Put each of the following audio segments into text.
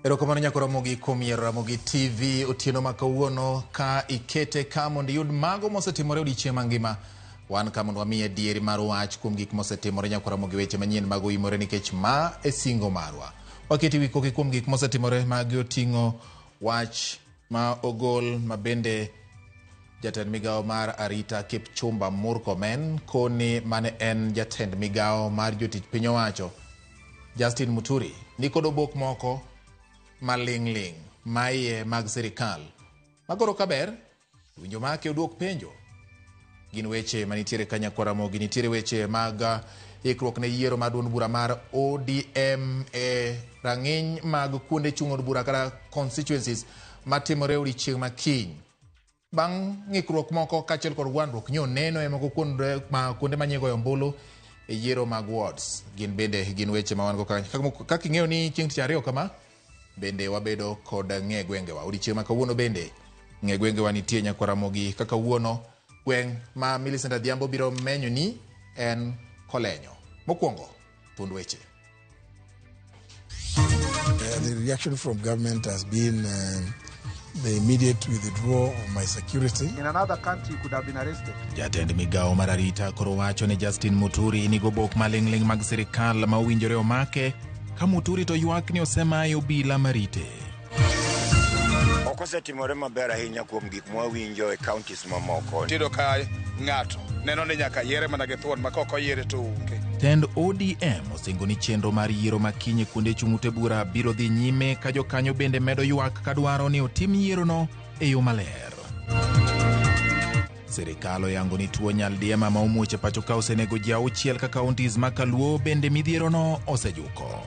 Erokamano nyako Ramogi kuom yiero Ramogi TV otieno ma kawuono ka ikete ka mondo iyud mago mosetimore odiechieng' mangima. Wan ka mondo wamiyi adieri mar wach kuom gik mosetimore nyako Ramogi weche manyien mag oimore nikech ma e singo marwa. Waketi wi koki kuom gik mosetimore magi oting'o wach ma ogol ma bende jatend migawo mar arita Kipchumba Murkomen koni mane en jatend migawo mar jotich piny owacho Justin Muturi nikod obok moko maling'ling' maiye mag sirikal magoro kaber winjo make oduok penjo gin weche manitiere kanyakwa Ramogi nitiere weche mag ikruok ne yiero mar duond bura mar ODM e rang'iny mag kuonde chung' od bura kata constituencies matimore odiechieng' ma kiny bang' ng'ikruok moko kaachiel kod gwandruok nyo neno e moko kuonde ma kuonde manyigoyo ombulu e yiero mag wards gin bende gin weche ma wan go kanyo kaka ing'eyo ni chieng' tich ariyo kama bende wabedo kod ng'e gwengewa odiechieng' ma kawuono bende ng'e gwengewa nitie nyakwa Ramogi kaka wuono gweng' ma Millicent Adhiambo biro menyo ni en Kolenyo mokwongo thuond weche. The reaction from government has been the immediate withdrawal of my security. In another country, you could have been arrested. Jatend migawo mar arita koro wacho ni Justin Muturi nigo obok maling'ling' mag sirikal ma owinjore omake ka Muturi to ywak ni osemaye obila marite. Ok osetimore maber ahinya kuom gik mwawinjo e counties mamoko. Tiyudo ka ng'ato neno ni nyaka yiere mana gi thuon ma kok oyiere to onge. Tend ODM osingo ni chenro mar yiero makiny e kuonde chung' ute bura biro dhi nyime ka jokanyo bende medo ywak ka dwaro ni otim yierono e yo maler. Sirikal oyango ni tuo nyaldiema ma omuoch e pacho ka osenego ji auchiel ka counties ma Kaluo bende midhierono osejuko.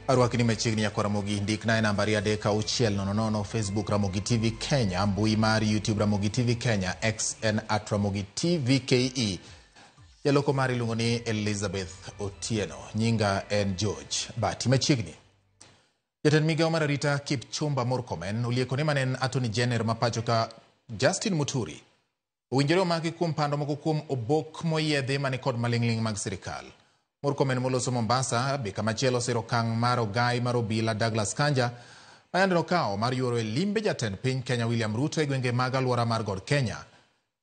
Arwakni machiegni nyakwa Ramogi, ndikna e nambari 3 6 0 0, Facebook Ramogi TV Kenya, mbui mar YouTube Ramogi TV Kenya, X en @RamogiTVKE. Jaloko mari iluongo ni Elizabeth Otieno, nyinga en George Bati. Machiegni. Jatend migawo mar arita Kipchumba Murkomen olieko ni mane en Attorney General ma pacho ka Justin Muturi owinjore omaki kuom pando moko kuom obok moyiedhi mani kod maling'ling' mag sirikal. Murkomen moloso Mombasa be kamachielo osiro okang' mar ogai mar obila Douglas Kanja ma yande nokawo mar yuoro e limbe jatend piny Kenya William Ruto e gwenge mag alwora mar God Kenya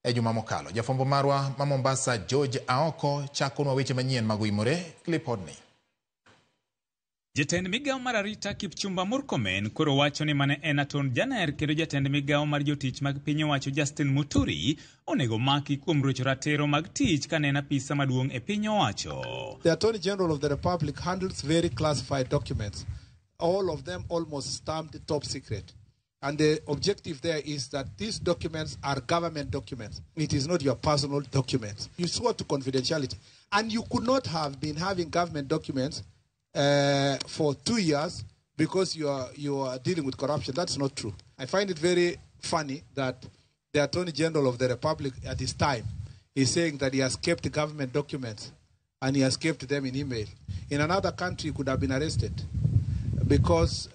e juma mokalo. Jafwambo marwa ma Mombasa George Aoko chakonwa weche manyien mag oimore lipodni. Jatend migawo mar arita Kipchumba Murkomen koro wacho ni mane en Attorney General kendo jatend migawo mar jotich mag piny owacho Justin Muturi onego maki kuom rocho ratiro mag tich kane en apisa maduong' e piny owacho. The Attorney General of the Republic handles very classified documents, all of them almost stamped top secret. And the objective there is that these documents are government documents. It is not your personal documents. You swore to confidentiality. And you could not have been having government documents for 2 years because you are dealing with corruption. That's not true. I find it very funny that the Attorney General of the Republic at this time is saying that he has kept government documents and he has kept them in email. In another country, he could have been arrested because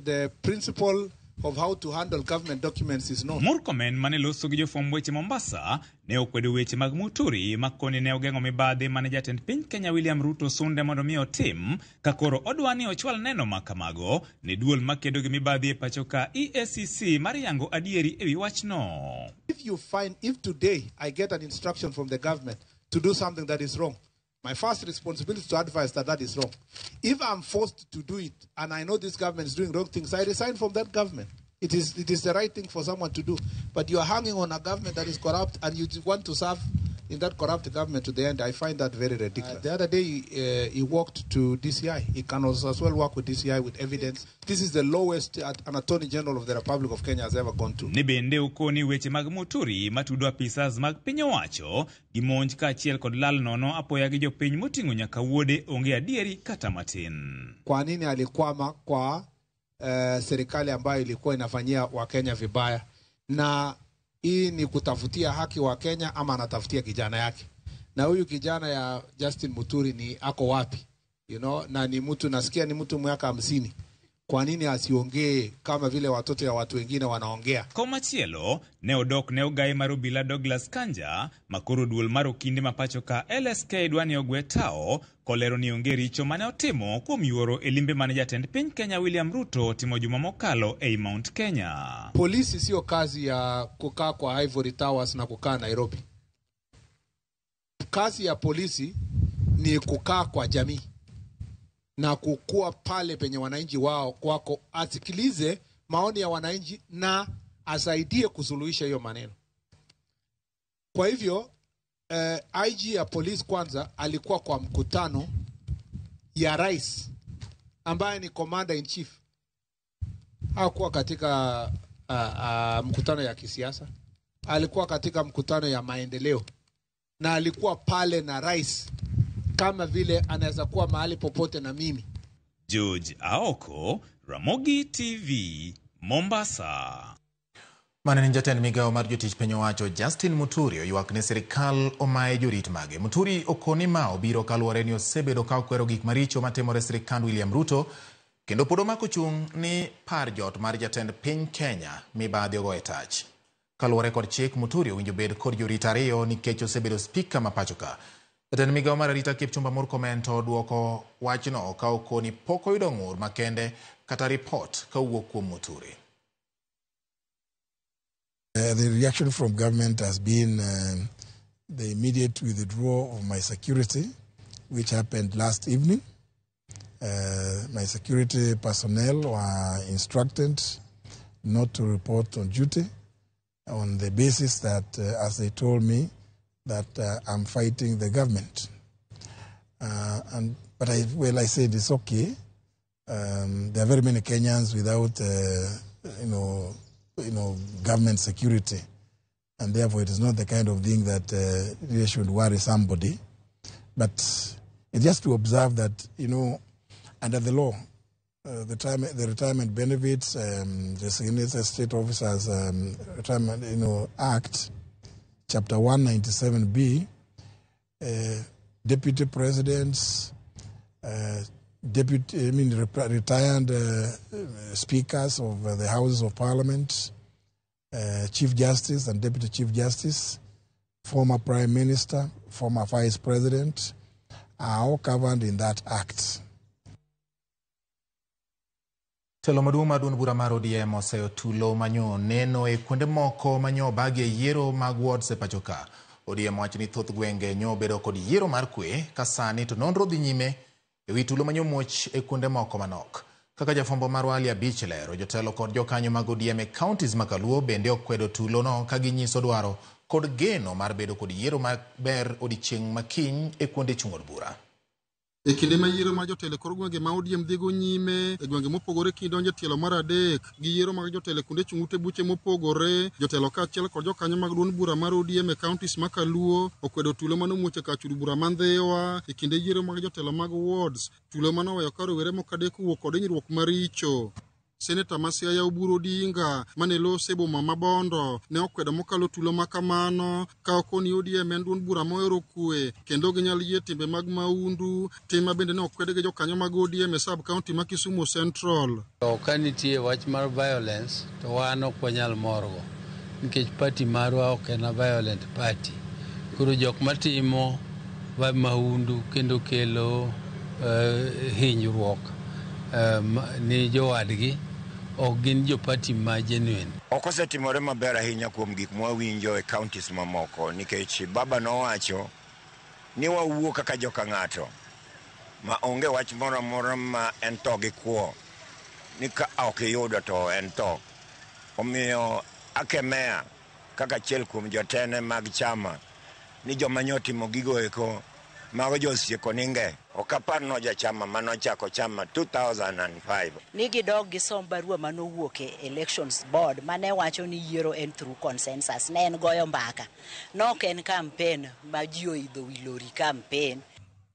the principle of how to handle government documents is known. Murkomen mane loso gi jofwamb weche Mombasa ne okwedo weche mag Muturi ma koni ne ogeng'o mibadhi mane jatend piny Kenya William Ruto sunde mondo mi otim ka koro odwa ni ochwal neno ma kamago ne duol makedo gi mibadhi e pacho ka EACC mar yango adieri ewi wachno. If you find, if today I get an instruction from the government to do something that is wrong, my first responsibility is to advise that that is wrong. If I'm forced to do it and I know this government is doing wrong things, I resign from that government. It is the right thing for someone to do. But you are hanging on a government that is corrupt and you want to serve in that corrupt government to the end. I find that very ridiculous. The other day, he walked to DCI. He can also as well work with DCI with evidence. This is the lowest an Attorney General of the Republic of Kenya has ever gone to. Ni bende okoni weche mag Muturi matudo apisas mag piny owacho gi monj kaachiel kod lal nono apoya gi jopiny moting'o nyaka wuode onge adieri kata matin. Kwa nini alikwama kwa serikali ambayo ilikuwa inafanyia Wakenya vibaya? Na hii ni kutafutia haki wa Kenya ama anatafutia kijana yake? Na huyu kijana ya Justin Muturi ni ako wapi? Na ni mtu nasikia ni mtu miaka 50. Kwa nini asiongee kama vile watoto ya watu wengine wanaongea? Komachielo ne odok ne ogai mar obila Douglas Kanja makoro duol mar okinde ma pacho ka LSK dwa ni ogwe tao kolero ni onge richo mane otimo kuom yuoro e limbe mane jatend piny Kenya William Ruto otimo juma mokalo ei Mount Kenya. Polisi sio kazi ya kukaa kwa Ivory Towers na kukaa Nairobi. Kazi ya polisi ni kukaa kwa jamii na kukua pale penye wananchi wao wako, asikilize maoni ya wananchi na asaidie kusuluhisha hiyo maneno. Kwa hivyo IG ya polisi kwanza alikuwa kwa mkutano ya rais ambaye ni commander in chief. Hakuwa katika mkutano ya kisiasa, alikuwa katika mkutano ya maendeleo na alikuwa pale na rais kama vile anaweza kuwa mahali popote na mimi. George Aoko, Ramogi TV, Mombasa. Mane en jatend migawo mar jotich piny owacho Justin Muturi oywak ne sirikal omaye jorit mage. Muturi okoni ma obiro kaluwore ni osebedo ka okwero gik maricho matimore e sirikand William Ruto kendo pod omako chung' ni par jot mar jatend piny Kenya mibadhi ogoye tach. Kaluwore kod chik, Muturi owinjo bed kod jorit ariyo nikech osebedo spika ma pacho ka. Jatend migawo mar arita Kipchumba Murkomen to oduoko wachno ka okoni pok oyudo ng'ur makende kata ripot kawuok kuom Muturi. The reaction from government has been the immediate withdrawal of my security, which happened last evening. My security personnel were instructed not to report on duty on the basis that, as they told me, that I'm fighting the government. But I said it's okay. There are very many Kenyans without, government security, and therefore it is not the kind of thing that really should worry somebody. But it's just to observe that, under the law, the retirement benefits, the State Officers Retirement, Act, Chapter 197B, deputy presidents, retired speakers of the Houses of Parliament, Chief Justice and Deputy Chief Justice, former Prime Minister, former Vice President, are all covered in that act. Telo maduong' mar duond bura mar ODM oseyo tulo manyo neno e kuonde moko manyo obagi e yiero mag wards e pacho ka. ODM wacho ni thoth gwenge nyo obedo kod yiero mar kwe ka sani to nonro dhi nyime e wi tulo manyo muoch e kuonde moko manok. Kaka jafwambo marwa Ali Abich lero, jotelo kod jokanyo mag ODM e counties ma Kaluo bende okwedo tulono ka ginyiso dwaro kod geno mar bedo kod yiero maber odiechieng' makiny e kuonde chung' od bura. E kinde ma yiero mar jotelo e kor gwenge ma ODM dhigo nyime e gwenge mopogore kidonjo e tielo mar adek gi yiero mag jotelo e kuonde chung' ute buche mopogore, jotelo kaachiel kod jokanyo mag duond bura mar ODM e counties ma Kaluo okwedo tulo mane omuoch e kar chudo bura ma Ndhiwa e kinde yiero mag jotelo mag wards, tulo manoweyo ka rowere moko adek owuok kod hinyruok maricho. Seneta ma Siaya Oburu Odinga mane lose e boma ma Bondo ne okwedo mokalo tulo ma kamano ka okoni ODM en duond bura mohero kwe kendo ok ginyal yie timbe mag maundu, tim ma bende ne okwed gi jokanyo mag ODM e sub county ma Kisumu Central. To ka nitie wach mar violence to wan ok wanyal morgo nikech party marwa ok en a violent party. Koro jok matimo mahundu kendo kelo hinyruok ni jowadgi ok gin jo party ma genuine. Ok osetimore maber ahinya kuom gik mwawinjo e counties mamoko nikech baba nowacho ni wawuo kaka joka ng'ato ma onge wach moro amora ma en tho gi kwo ni ka ok iyudo to en tho. Omiyo akemea kaka achiel kuom jotene mag chama ni joma nyotimo gigo eko mago josieko ninge. Ok apar no jachama manochako chama 2005. Ni gidog gisom barua manowuok e elections board mane wacho ni yiero en through consensus, ne en goyo mbaka, nok en campaign ma ji oidho wi lori campaign.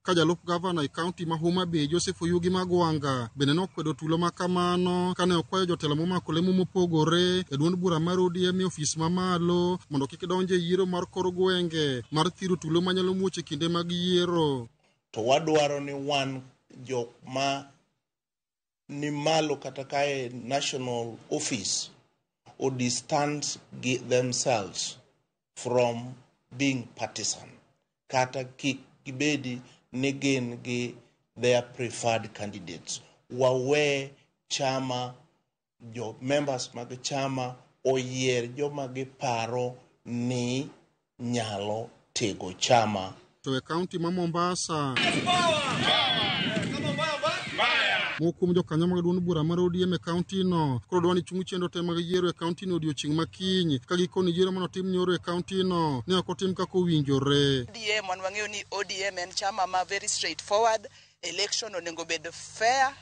Ka jalup gavana e kaunti ma Homa Bay Joseph Oyugi Magwanga bende nokwedo tulo ma kamano kane okwayo jotelo momako lemo mopogore e duond bura mar ODM e ofis mamalo mondo kik donje e yiero mar kor gwenge mar thiro tulo manyalo muoch e kinde mag yiero. To wadwaro ni wan jok ma ni malo kata kae national office o distance themselves from being partisan, kata kik gibedi ni gin gi their preferred candidates. Wawe chama, jo members mag chama oyier joma giparo ni nyalo tego chama. To e kaunti ma Mombasa, moko kuom jokanyo mag duond bura mar ODM e kaunti no koro dwa ni chung chenro te mag yiero e kaunti no odiochieng' ma kiny, ka gikoni yiero manotim nyoro e kaunti no ne ok otim kaka owinjore. ODM, wan wang'eyo ni ODM en chama ma very straightforward, election onego bed fair,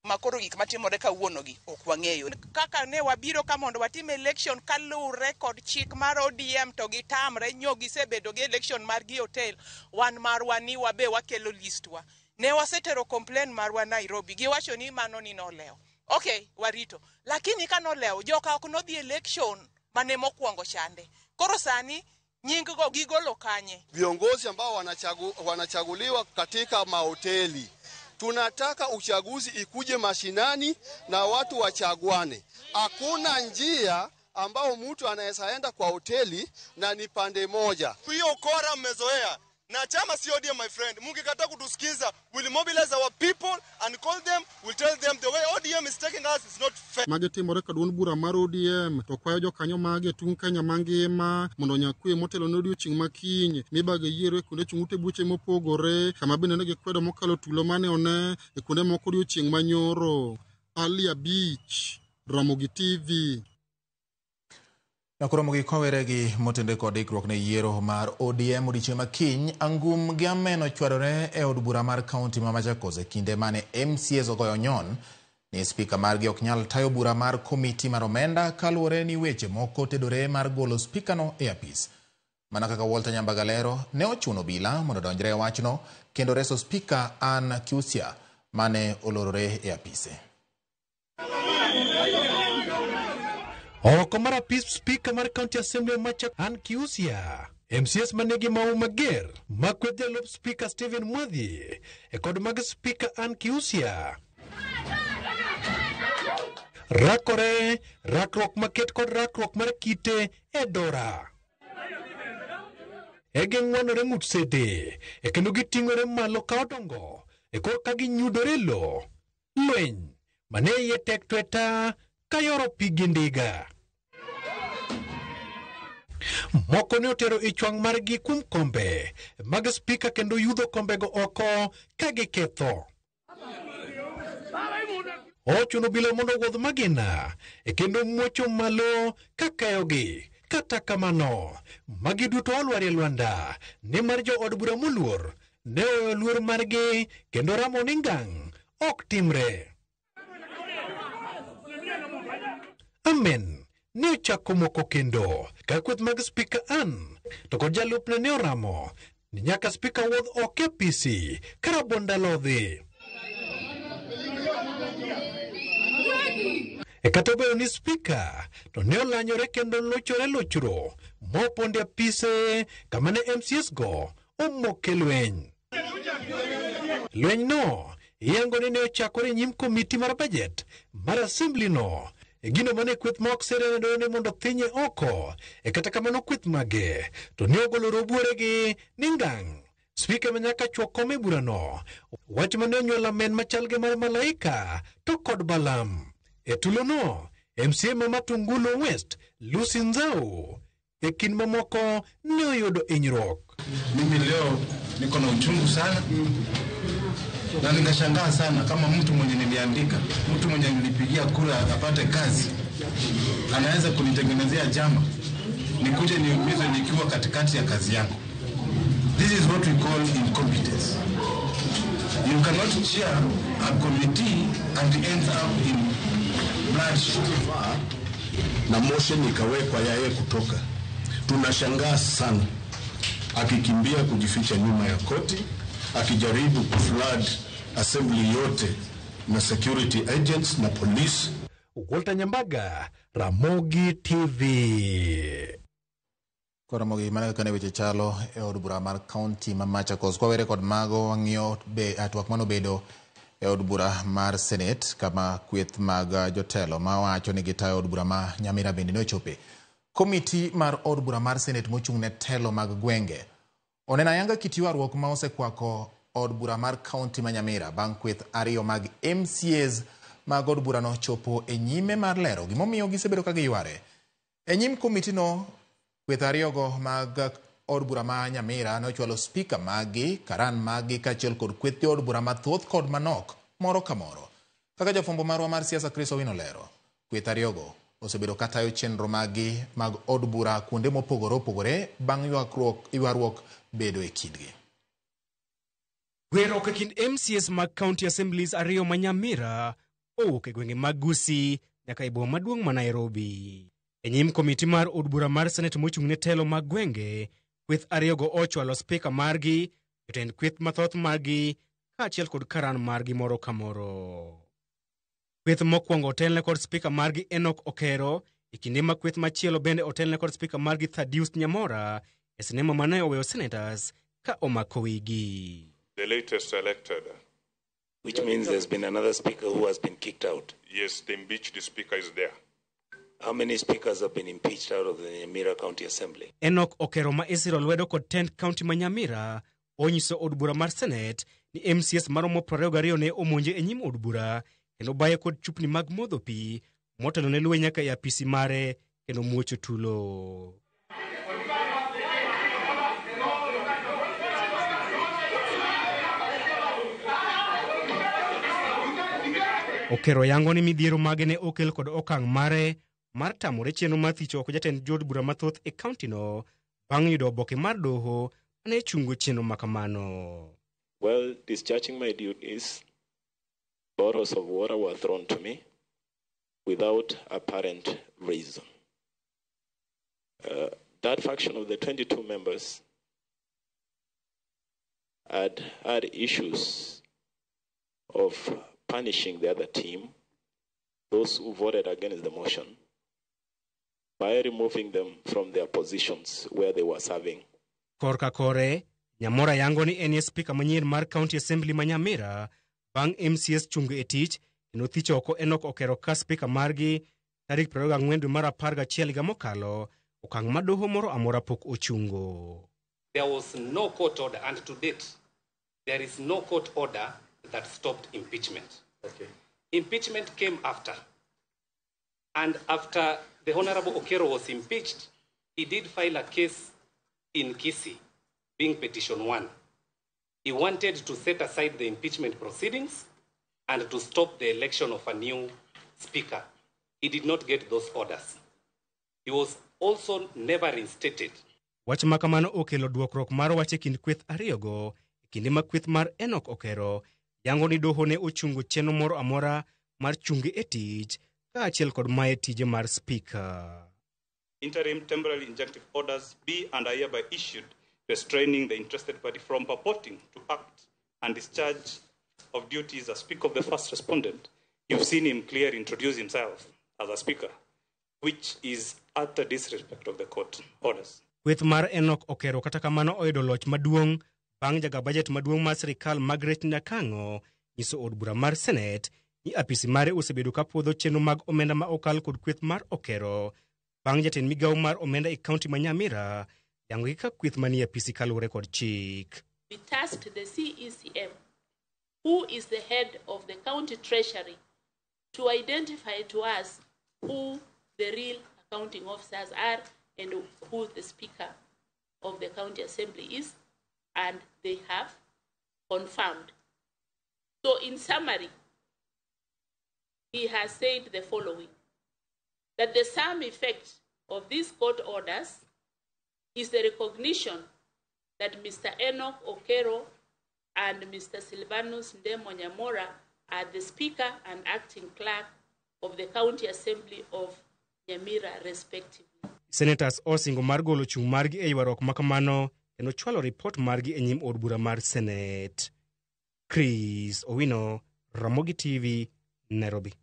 ma koro gik matimore kawuono gi ok wang'eyo. Kaka ne wabiro ka mondo watim election kaluwre kod chik mar ODM to gitamre, nyo gisebedo gi election margi hotel, wan marwa ni wabe wakelo list wa. Ne wasetero complain marwa Nairobi, giwacho ni mano ni nolewo. Okay, warito. Lakini ka nolewo, joka ok nodhi election mane mokwongo chande. Koro sani nying go gigolo kanye? Viongozi ambao wanachaguliwa katika mahoteli, tunataka uchaguzi ikuje mashinani na watu wachaguane. Hakuna njia ambao mtu anaweza enda kwa hoteli na ni pande moja. Hiyo ukora mmezoea. Na chama si ODM, my friend. Mkikataa kutusikiza, we'll mobilize our people and call them, we'll tell them the way ODM is taking us is not fair. Mage timore ka duond bura mar ODM to kwayo jokanyo mage e tung' Kenya mangima mondo onya kwe motelo ne odiochieng' ma kiny mibage yiero e kuonde chung' ute buche mopogore, kama bende ne gikwedo mokalo tulo mane one e kuonde moko odiochieng' manyoro. Ali Abich, Ramogi TV. Nakoro mogik wawere gi motende kod ikruok ne yiero mar ODM odiochieng' ma kiny. Angum gi amen ochwadore e od bura mar kaunti ma Machakos e kinde mane MCAs ogoyo nyon ni spika margi ok nyal tayo bura mar komiti mar omenda kaluwore ni weche moko tedore mar golo spikano e apis. Mana kaka Walter Nyambaga lero, ne ochuno obila mondo odonjre e wachno kendo reso spika Ann Kiusya mane olorore e apise. Oko mar apis spika mar County Assembly Machakos Ann Kiusya, MCAs manigi mau mager ma kweth jalup spika Stephen Mwadhi e kod mag spika Ann Kiusya rakore rakruok maket kod rakruok mar kite e dora. E ging'wanore ng'ut sede e kendo giting'ore malo ka odongo e korka ginyudore lo lweny mane iye tek tweta kayoro pi gi ndiga. Moko ne otero ich wang' margi kuom kombe mag spika kendo yudho kombego oko ka giketho. Ochuno obila mondo owuodh magina e kendo muocho malo ka kayogi. Kata kamano, magi duto olwar e lwanda nimar jo od bura moluor ne oweyo luor margi kendo ramo ni ngang' ok timre. Amen ne ochako moko kendo ka kweth mag spika Ann to kod jalupne ne oramo ni nyaka spika wuodh oko e apisi ka rabond alodhi. E kata obedo ni spika to ne olanyore kendo lochore lochro mopondo e apise kama ne MCAs go omoke lweny. Lweny no iyango ni ne ochakore e nyim komiti mar budget mar assembly no. E gino mane kweth ma ok sere ne dwaro ni mondo thinye oko. E kata kamano kweth mage to ne ogolo robuoregi ni ngang'. Spika ma nyaka chwo kom e burano. Wach mane onyuolo amen machal gi mar Malaika to kod Balam. E tulono, MCA ma Matungulu West, Lucy Nzau, e kind mamoko ne oyudo hinyruok. Mimi leo niko na uchungu sana na nikashangaa sana kama mtu mwenye niliandika, mtu mwenye nilipigia kura apate kazi, anaweza kunitengenezea jama nikuje niumizwe nikiwa katikati ya kazi yangu. This is what we call incompetence. You cannot chair a committee and end up in bloodshed. Na motion ikawekwa ya yeye kutoka. Tunashangaa sana akikimbia kujificha nyuma ya koti, akijaribu kuflood assembly yote na security agents na police. Walter Nyambaga, Ramogi TV. Koro Ramogi, mana kaka ne weche chalo e od bura mar kaunti ma Machakos. Kwawere kod mago, wang'iyo be twak manobedo e od bura mar Senate kama kweth mag jotelo ma wacho ni gitayo od bura ma Nyamira bende ne ochope. Komiti mar od bura mar Senate mochung' ne telo mag gwenge oneno ayanga kit ywaruok ma osekwako od bura mar kaunti ma Nyamira bang' kweth ariyo mag MCAs mag od burano chopo e nyime mar lero gimomiyo gisebedo ka giyware. E nyim komitino, kweth ariyogo mag od bura ma Nyamira nochwalo spika maggi, karan maggi kaachiel kod kweth jood bura mathoth kod manok moro ka moro. Kaka jafwambo marwa mar siasa Chris Owino lero, kweth ariyogo osebedo katayo chenro maggi mag od bura kuonde mopogore opogore bang' ywaruok bedo e kindgi. Gweruok e kind MCAs mag county assemblies ariyo ma Nyamira owuok e gwenge mag Gusii nyaka e boma maduong' ma Nairobi. E nyim komiti mar od bura mar Senate mochung' ne telo mag gwenge, kweth ariyogo ochwalo spika margi, jotend kweth mathoth maggi, kaachiel kod karan margi moro ka moro. Kweth mokwongo otelne kod spika margi Enoch Okero, e kinde ma kweth machielo bende otelne kod spika margi Thaddeus Nyamora, e sinema mane oweyo senators ka omako wigi. The latest elected. Which means there's been another speaker who has been kicked out. Yes, the impeached speaker is there. How many speakers have been impeached out of the Nyamira County Assembly? Enoch Okero ma isiro lwedo kod tend county ma Nyamira onyiso od bura mar Senate ni MCAs maromo 22 ne omonje e nyim od bura kendo baye kod chupni mag modho pi motelo ne luwe nyaka e apisi mare kendo muocho tulo. Okero yango ni midhiero mage ne okel kod okang' mare mar tamore chenro mar thicho oko jatend jood bura mathoth e kaunti no bang' yudo oboke mar doho mane chungo chenro makamano. Well, discharging my duties, bottles of water were thrown to me without apparent reason. That faction of the 22 members had had issues of punishing the other team, those who voted against the motion, by removing them from their positions where they were serving. Korka kore, Nyamora yango ni en e spika manyien mar County Assembly ma Nyamira bang' MCAs chungo e tich kendo thicho oko Enoch Okero ka spika margi tarik 24 dwe mar 11 higa mokalo, okang' ma doho moro amora pok ochungo. There was no court order, and to date, there is no court order that stopped impeachment. Okay. Impeachment came after. And after the Honorable Okero was impeached, he did file a case in Kisii, being petition 1. He wanted to set aside the impeachment proceedings and to stop the election of a new speaker. He did not get those orders. He was also never reinstated. Wach ma kamano okelo dwokruok mar wach e kind kweth ariyogo e kinde ma kweth mar Enoch Okero yango ni doho ne ochungo chenro moro amora mar chunge e tich kaachiel kod maye tije mar spika. Interim temporary injunctive orders be and are hereby issued restraining the interested party from purporting to act and discharge of duties as Speaker of the first respondent. You've seen him clearly introduce himself as a speaker, which is utter disrespect of the court orders. Kweth mar Enoch Okero kata kamano oyudo loch maduong' bang' jaga bajet maduong' mar sirikal Margaret Nyakang'o nyiso od bura mar Senate ni apisi mare osebedo ka puodho chenro mag omenda ma okal kod kweth mar Okero bang' jatend migawo mar omenda e kaunti ma Nyamira yango gi ka kweth manie apisi kaluwore kod chik. We tasked the CECM, who is the head of the county treasury, to identify to us who the real accounting officers are and who the speaker of the county assembly is, and they have confirmed. So in summary, he has said the following, that the sum effect of these court orders is the recognition that Mr. Enoch Okero and Mr. Silvanus Ndemo Nyamora are the Speaker and Acting Clerk of the County Assembly of Nyamira, respectively. Senators osingo mar golo chung' margi e ywaruok makamano kendo chwalo ripot margi e nyim od bura mar Senate. Chris Owino, Ramogi TV, Nairobi.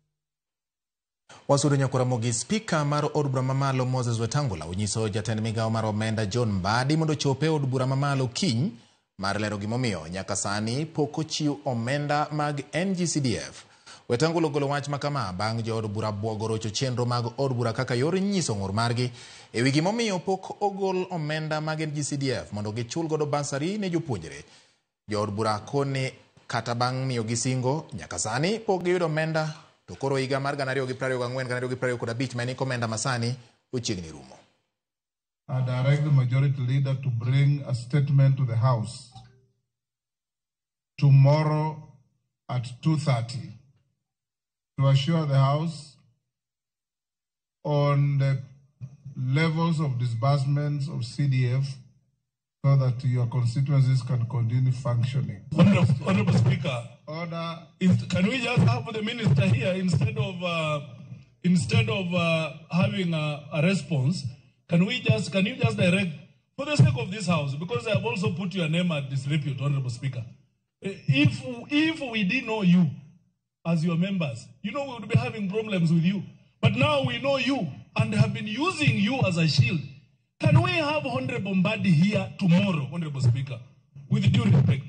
Wasudo nyakwa Ramogi. Spika mar od bura mamalo Moses Wetangula onyiso jatend migawo mar omenda John Mbadi mondo ochope od bura mamalo kiny mar lero gimomiyo nyaka sani pok ochiw omenda mag NGCDF. Wetangula ogolo wach makama bang' jood bura buogo rocho chenro mag od bura kaka yor nyiso ng'ur margi ewi gimomiyo pok ogol omenda mag NGCDF mondo gichul godo basari ne jopuonjre. Jood bura koni kata bang' miyogi singo nyaka sani pok giyudo omenda to koro higa mar 2024-2025 ma en omenda masani ochiegni rumo. I direct the majority leader to bring a statement to the House tomorrow at 2:30 to assure the House on the levels of disbursements of CDF so that your constituencies can continue functioning. Honorable Speaker, order. Can we just have the minister here instead of having a response? Can you just direct, for the sake of this House, because I have also put your name at disrepute, Honorable Speaker. If we didn't know you as your members, you know we would be having problems with you. But now we know you and have been using you as a shield. Can we have Honorable Mbadi here tomorrow, Honorable Speaker, with due respect?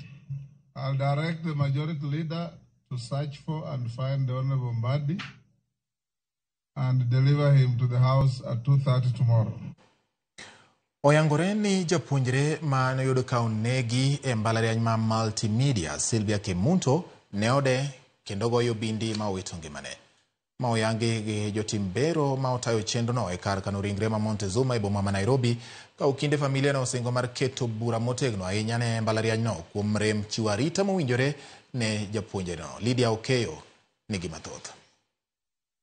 I'll direct the majority leader to search for and find the Honorable Mbadi and deliver him to the House at 2:30 tomorrow. Oyangore ni japuonjre ma noyudo ka onegi e mbalariany ma Multimedia, Sylvia Kemunto, ne ode kendo goyo bindi ma owito ngimane. Ma oyangi gi jotim bero ma otayo chenrono e kar kano ringre ma Montezuma e boma ma Nairobi, ka okinde familia no osingo mar keto bura motegno ahinya ne mbalarianyno kuom rem chiwo arita mowinjore ne japuonjreno. Lydia Okeyo nigi mathoth.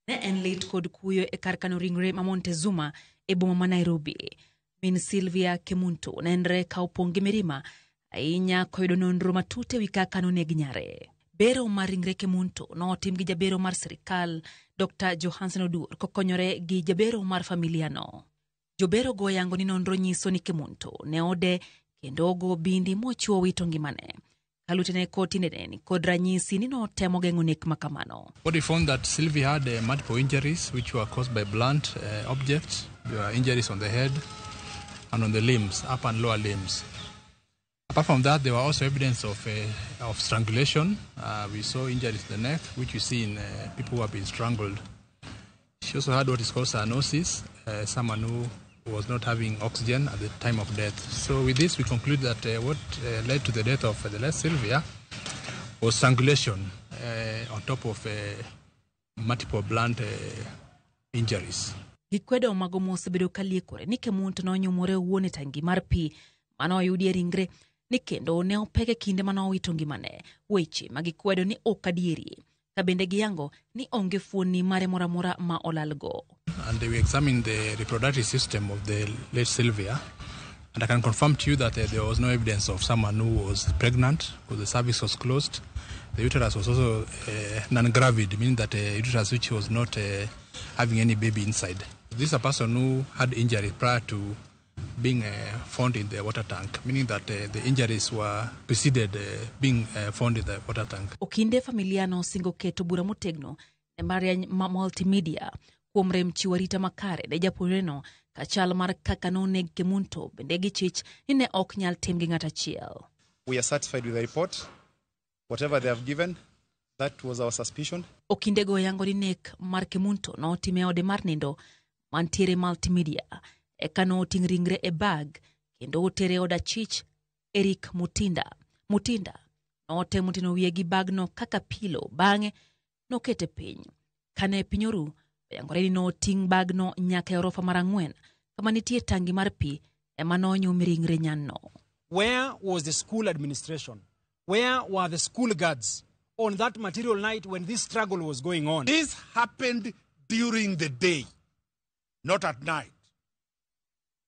Ne en lit kod kuyo e kar kano ringre ma Montezuma e boma ma Nairobi. Min Sylvia Kemunto nenre ka opong' gi mirima ahinya koyudo nonro matut ewi kaka noneg nyare. Bero mar ringre Kemunto notim gi jabero mar sirikal Dr. Johansen Oduor kokonyore gi jabero mar familia no. Jobero go yango ni nonro nyiso ni Kemunto ne ode kendo ogo bindi mochuo wito ngimane. Kalutene kotindene kod ranyisi ni notemo geng'o nek makamano. What we found that Sylvia had multiple injuries which were caused by blunt objects. There were injuries on the head and on the limbs, upper and lower limbs. Apart from that, there were also evidence of strangulation. We saw injuries to the neck, which we see in people who have been strangled. She also had what is called cyanosis, someone who was not having oxygen at the time of death. So with this, we conclude that what led to the death of the late Sylvia was strangulation on top of multiple blunt injuries. Gikwedo mago mosebedo ka liekore ni Kemunto nonyumore owuon e tangi mar pi mane oyudi e ringre ni kendo ne opeke kinde mane owito ngimane. Weche ma gikwedo ni ok adieri, ka bende giyango ni onge fuoni mare moro amora ma olalgo. And we examined the reproductive system of the late Sylvia, and I can confirm to you that there was no evidence of someone who was pregnant, because the cervix was closed. The uterus was also non-gravid, meaning that uterus which was not having any baby inside. This is a person who had injury prior to being found in the water tank, meaning that the injuries were preceded being found in the water tank. Okinde familia no singo keto bura motegno ne mbalariany ma Multimedia kuom rem chiwo arita makare ne japuonjreno ka chal mar kaka noneg Kemunto bende gichich ni ne ok nyal tim gi ng'at achiel. We are satisfied with the report. Whatever they have given, that was our suspicion. Okindego yango ni nek mar Kemunto notime ode mar nindo mantiere Multimedia. Eka noting' ringre e bag kendo otere od achich Eric Mutinda. Mutinda notemo tino wiye gi bagno kaka pilo, bang'e nokete piny. Kane piny oru, oyangore ni noting' bagno nyaka e orofa mar 4 kama nitie tangi mar pi ema nonyum ringre nyanno. Where was the school administration? Where were the school guards on that material night when this struggle was going on? This happened during the day, not at night.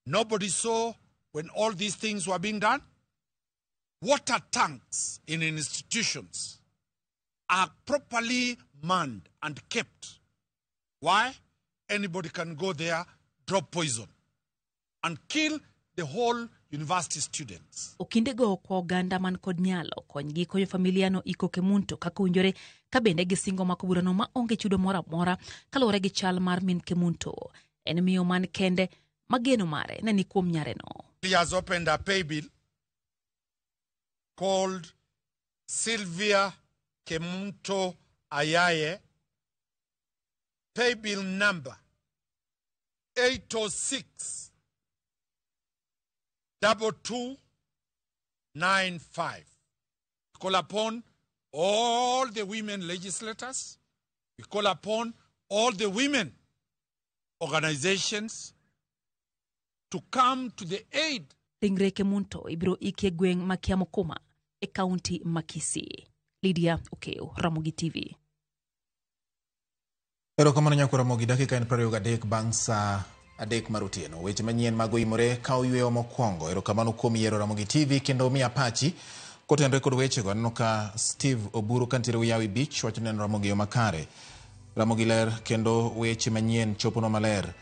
Nobody saw when all these things were being done. Water tanks in institutions are properly manned and kept. Why? Anybody can go there, drop poison, and kill the whole university students. Okindego kwa oganda man kod nyalo konygi konyo familia no iko Kemunto kaka owinjore, ka bende gisingo mako burano ma onge chudo moro amora kaluwore gi chal mar min Kemunto. En miyo man kende mageno mare ne ni kuom nyareno. He has opened a pay bill called Sylvia Kemunto Ayaye, pay bill number 806 2295. Call upon all the women legislators. We call upon all the women organizations to come to the aid. Ringre Kemunto ibiro iki e gweng' ma Kiamokoma e kaunti ma Kisii. Lydia Okeo, Ramogi TV. Erokamano nyako Ramogi, dakika en 23 bang' saa 3 mar otieno. Weche manyien mag oimore ka oyweyo mokwongo. Erokamano kuom yiero Ramogi TV kendo miya pachi kotenore kod wechego. Aneno ka Steve Oburu kantiere Uyawi Beach wacho neno Ramogi yo makare. Ramogi ler kendo weche manyien choponwa maler.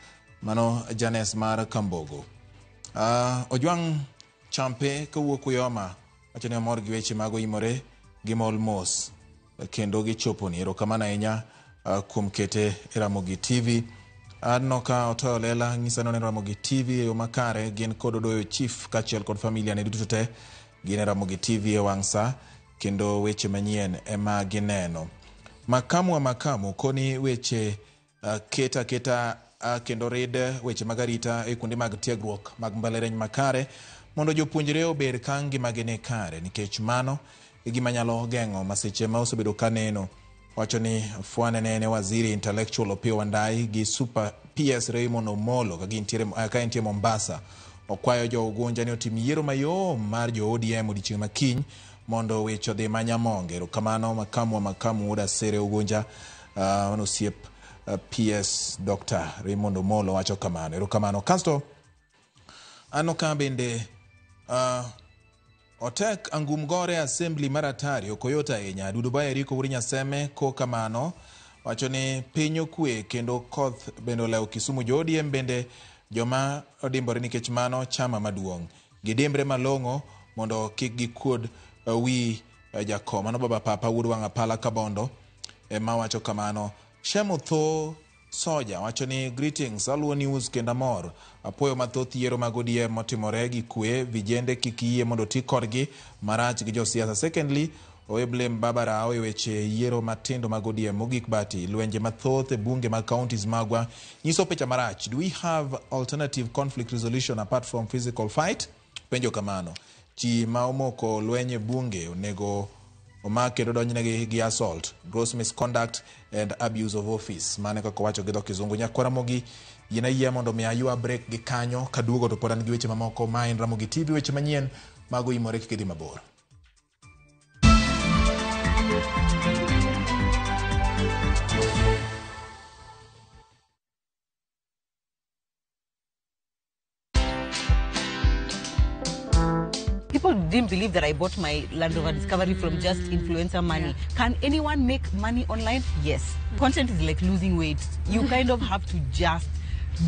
Mano Janes mar Kambogo. Ojwang' Champe kowuok Uyoma wacho ni omor gi weche mag oimore gimol mos kendo gichoponi. Erokamano ahinya kuom kete e Ramogi TV. Aneno ka Otoyo Lela ng'isa ni oneno Ramogi TV e yo makare, gin kod Odoyo Chief kaachiel kod familia ne duto te gin e Ramogi TV e wang' sa kendo weche manyien ema gineno. Makamu wa Makamu koni weche keta keta kendo rid weche mag arita e kuonde mag tiegruok mag mbalariany makare mondo jopuonjre obed ka ngimagi ni kare, nikech mano e gima nyalo geng'o masiche ma osebedo ka neno. Wacho ni fwane ne waziri intellectual Opiyo Wandayi gi Super PS Raymond Omolo ka entie Mombasa. Okwayo jo Ugunja ni otim yiero mayom mar jo ODM odiechieng' ma kiny mondo weche odhi manyamonge. Erokamano makamu wa makamu wuod Asere Ugunja, mano osiep PS Dr. Raymond Omolo wacho kamano. Erokamano. Kasto aneno ka bende Otek Angum Gore Assembly mar Atari ok oyot ahinya. Dudu Bayo Eriko Wuod Nyaseme ko kamano wacho ni piny okwe kendo koth bende olewo Kisumu. Jo ODM bende joma odimbore nikech mano chama maduong'. Gidimbre malong'o mondo kik gikuod wi jakom. Mano baba papa wuod wang' apala Kabondo ema wacho kamano. Shemo Tho Soja wacho ni greetings, aluwo news kendo amor. Apuoyo mathoth yiero mag ODM motimore gi kwe, vijende kik yie mondo ti kodgi marach gi josiasa. Secondly, owe blame Baba Rao e weche yiero matindo mag ODM. Mogik bati, lwenje mathoth e bunge mag counties magwa nyiso picha marach. Do we have alternative conflict resolution apart from physical fight? Penjo kamano. Ji ma omoko lweny e bunge onego omak kendo donjnegi gi assault, gross misconduct and abuse of office. Mano kaka owacho gi dho kizungu. Nyakwar Ramogi, yiena yie mondo mi aywa break gi kanyo kaduogo to pod an gi weche mamoko. Ma en Ramogi TV, weche manyien mago imore kik idhi mabor. People didn't believe that I bought my Land Rover Discovery from just influencer money. Yeah. Can anyone make money online? Yes. Content is like losing weight. You kind of have to just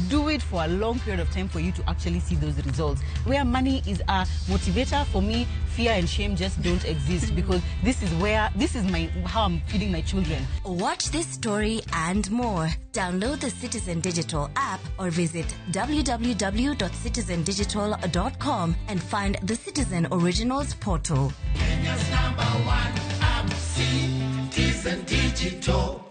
do it for a long period of time for you to actually see those results. Where money is a motivator, for me, fear and shame just don't exist because this is where, this is my, how I'm feeding my children. Watch this story and more. Download the Citizen Digital app or visit www.citizendigital.com and find the Citizen Originals portal. Kenya's number one app, Citizen Digital.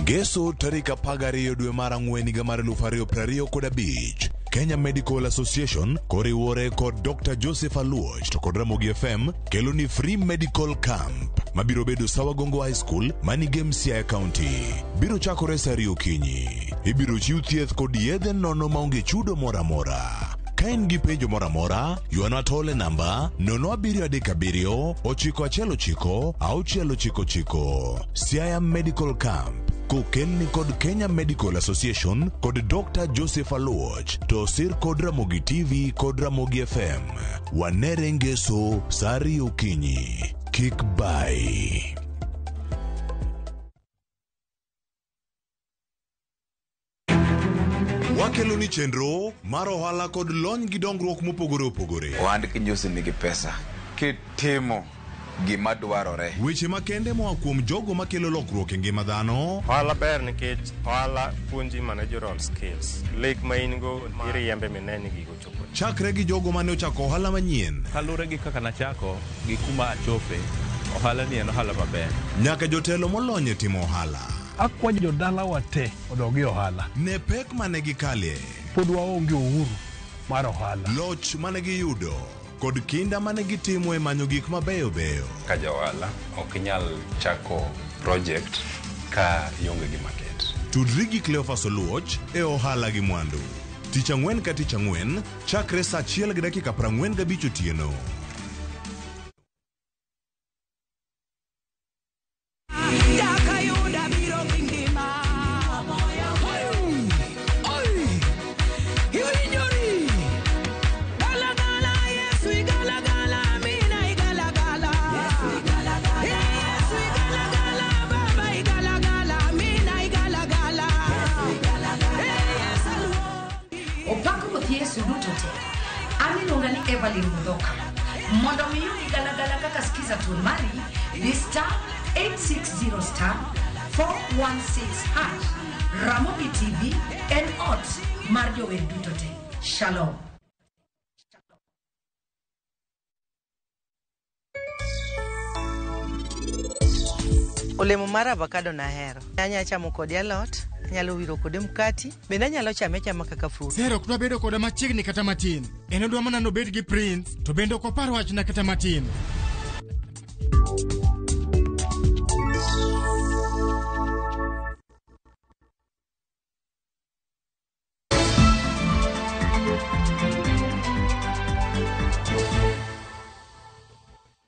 Ngeso tarik 12 dwe mar 4 higa mar 2025, Kenya Medical Association koriwore kod Dr. Joseph Aluoch to kod Ramogi FM kelo ni free medical camp mabiro bedo Sawagongo High School manigi Siaya County. Biro chakore saa 2 okinyi. Ibiro chiw thieth kod yedhe nono maonge chudo moro amora. Ka in gi penjo moro amora, ywana tol e namba 0737 919 699. Siaya Medical Camp kokelni kod Kenya Medical Association kod Dr. Joseph Aluoch to osir kod Ramogi TV kod Ramogi FM. Wanere Ngeso saa 2 okinyi. Kik bai. Wakelo ni chenro mar ohala kod lony gi dongruok mopogore opogore. Ohand kinjosi nigi pesa. Kitimo Gima dwarore. Weche makende moa kuom jogo makelo lokruok e ngima dhano. Ohala ber nikech ohala puonji managerial skills. Lek ma in go iriembe mine ni gigo chopo. Chakre gi jogo mane ochako ohala manyien. Kaluwore gi kaka nachako gi kuma achope, ohala ni en ohala maber. Nyaka jotelo molony e timo ohala. Akwayo jodalawa te odog e ohala. Ne pek mane gikalie. Pod waonge uhuru mar ohala. Loch mane giyudo kod kinda mane gitimo e manyo gik mabeyo beyo. Ka ja ohala ok inyal chako project ka ionge gi market. Tudri gi Cleophas Oluoch e ohala gi mwandu. Tich ang'wen ka tich ang'wen chakre saa 1:45 otieno. Jakayuda biro gi ngima. Oi, iwinjori. Gala gala Yesu igala gala mina igala gala. Yesu igala gala baba igala gala mina igala gala. Yesu Opak Ruoth Yesu duto te. An iluonga ni Evelyn Mudhoka. Mondo mi iyud galagala kaka skiza tune mari, di star 860 star 416 hash. Ramogi TV en ot mar jower duto te. Shalom. Olemo mar avocado nahero. Anyalo chamo kode alot, anyalo wiro kode mkati, bende anyalo chame achama kaka fruit. Sero ok dwa bedo koda machiegni kata matin. En odwa mana nobed gi Prince, to bende ok opar wachna kata matin.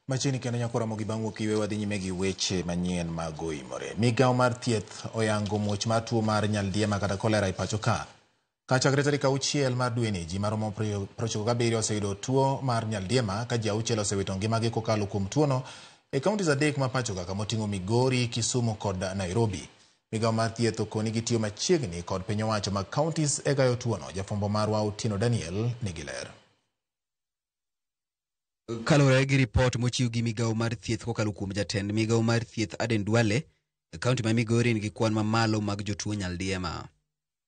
Machiegni kendo nyako Ramogi bang' wuok iwe wadhi nyime gi weche manyien mag oimore. Migawo mar thieth oyango muoch mar tuo mar nyaldiema kata kolera e pacho ka. Kachakre tarik 6 mar dweni, ji maromo 97 oseyudo tuo mar nyaldiema ka ji 6 osewito ngimagi kokalo kuom tuono e kauntis 3 ma pacho ka kamoting'o Migori, Kisumu kod Nairobi. Migawo mar thieth okoni gitiyo machiegni kod piny owacho mag kauntis e gayo tuono. Jafwambo marwa Otieno Daniel nigi ler. Kaluwore gi ripot mochiw gi migawo mar thieth kokalo kuom jatend migawo mar thieth Aden Duale, e kaunti ma Migori nigi kwan mamalo mag jotuo nyaldiema.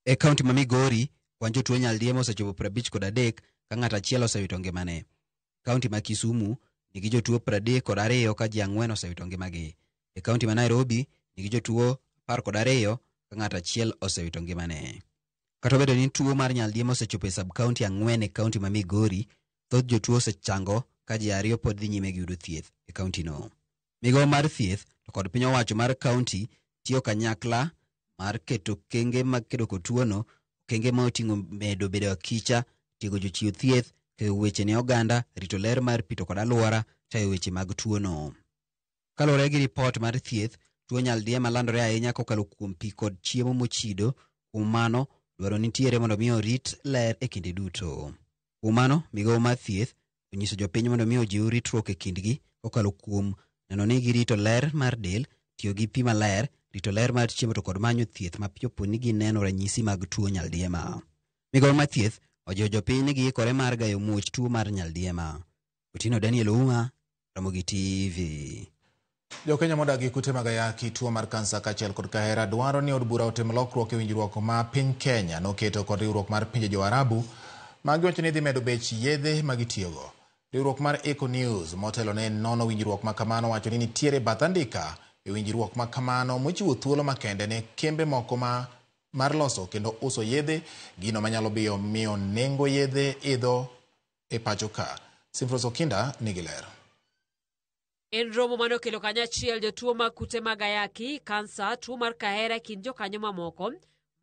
E kaunti ma Migori, kwan jotuo nyaldiema osechopo 53 ka ng'ato achiel osewito ngimane. Kaunti ma Kisumu nigi jotuo 32 ka ji 4 osewito ngimagi. E kaunti ma Nairobi nigi jotuo 12 ka ng'ato achiel osewito ngimane. Kata obedo ni tuo mar nyaldiema osechopo e sub-county 4 e kaunti ma Migori, thoth jotuo osechango ka ji 2 pod dhi nyime gi yudo thieth e kaunti no. Migawo mar thieth to kod piny owacho mar kaunti tiyo kanyakla mar keto okenge mag kedo kod tuono, okenge ma oting'o medo bedo akicha, tiego jochiw thieth, keyo weche ne oganda, rito ler mar pi to kod alwora, tayo weche mag tuono. Kaluwore gi ripot mar thieth, tuo nyaldiema landore ahinya kokalo kuom pi kod chiemo mochido, kuom mano dwaro nitiere mondo mi orit ler e kinde duto. Kuom mano, migawo mar thieth onyiso jopiny mondo mi ojiw ritruok e kindgi kokalo kuom neno ni girito ler mar del, tiyo gi pi maler, rito ler mar chiemo to kod manyo thieth mapiyo po ni gineno ranyisi mag tuo nyaldiema. Migawo mar thieth ojiwo jopiny ni giikore mar gayo muoch tuo mar nyaldiema. Otieno Daniel Ouma, Ramogi TV. Jokenya modak gi kute mag ayaki, tuo mar kansa kaachiel kod kahera dwaro ni od bura otim lokruok e winjruok ma piny Kenya noketo kod riwruok mar pinje jo-Arabu ma giwacho ni dhi medo bech yedhe ma gitiyogo. Riwruok mar Eco News motelo ne nono winjruok ma kamano wacho ni nitiere bath andika e winjruok ma kamano mochiwo thuolo makende ne kembe moko ma mar loso kendo uso yedhe, gino manyalo biyo miyo nengo yedhe idho e pacho ka. Simfros Okinda nigi ler. En romo mane okelo kanyachiel jotuo mag kute mag ayaki, kansa, tuo mar kahera e kind jokanyo mamoko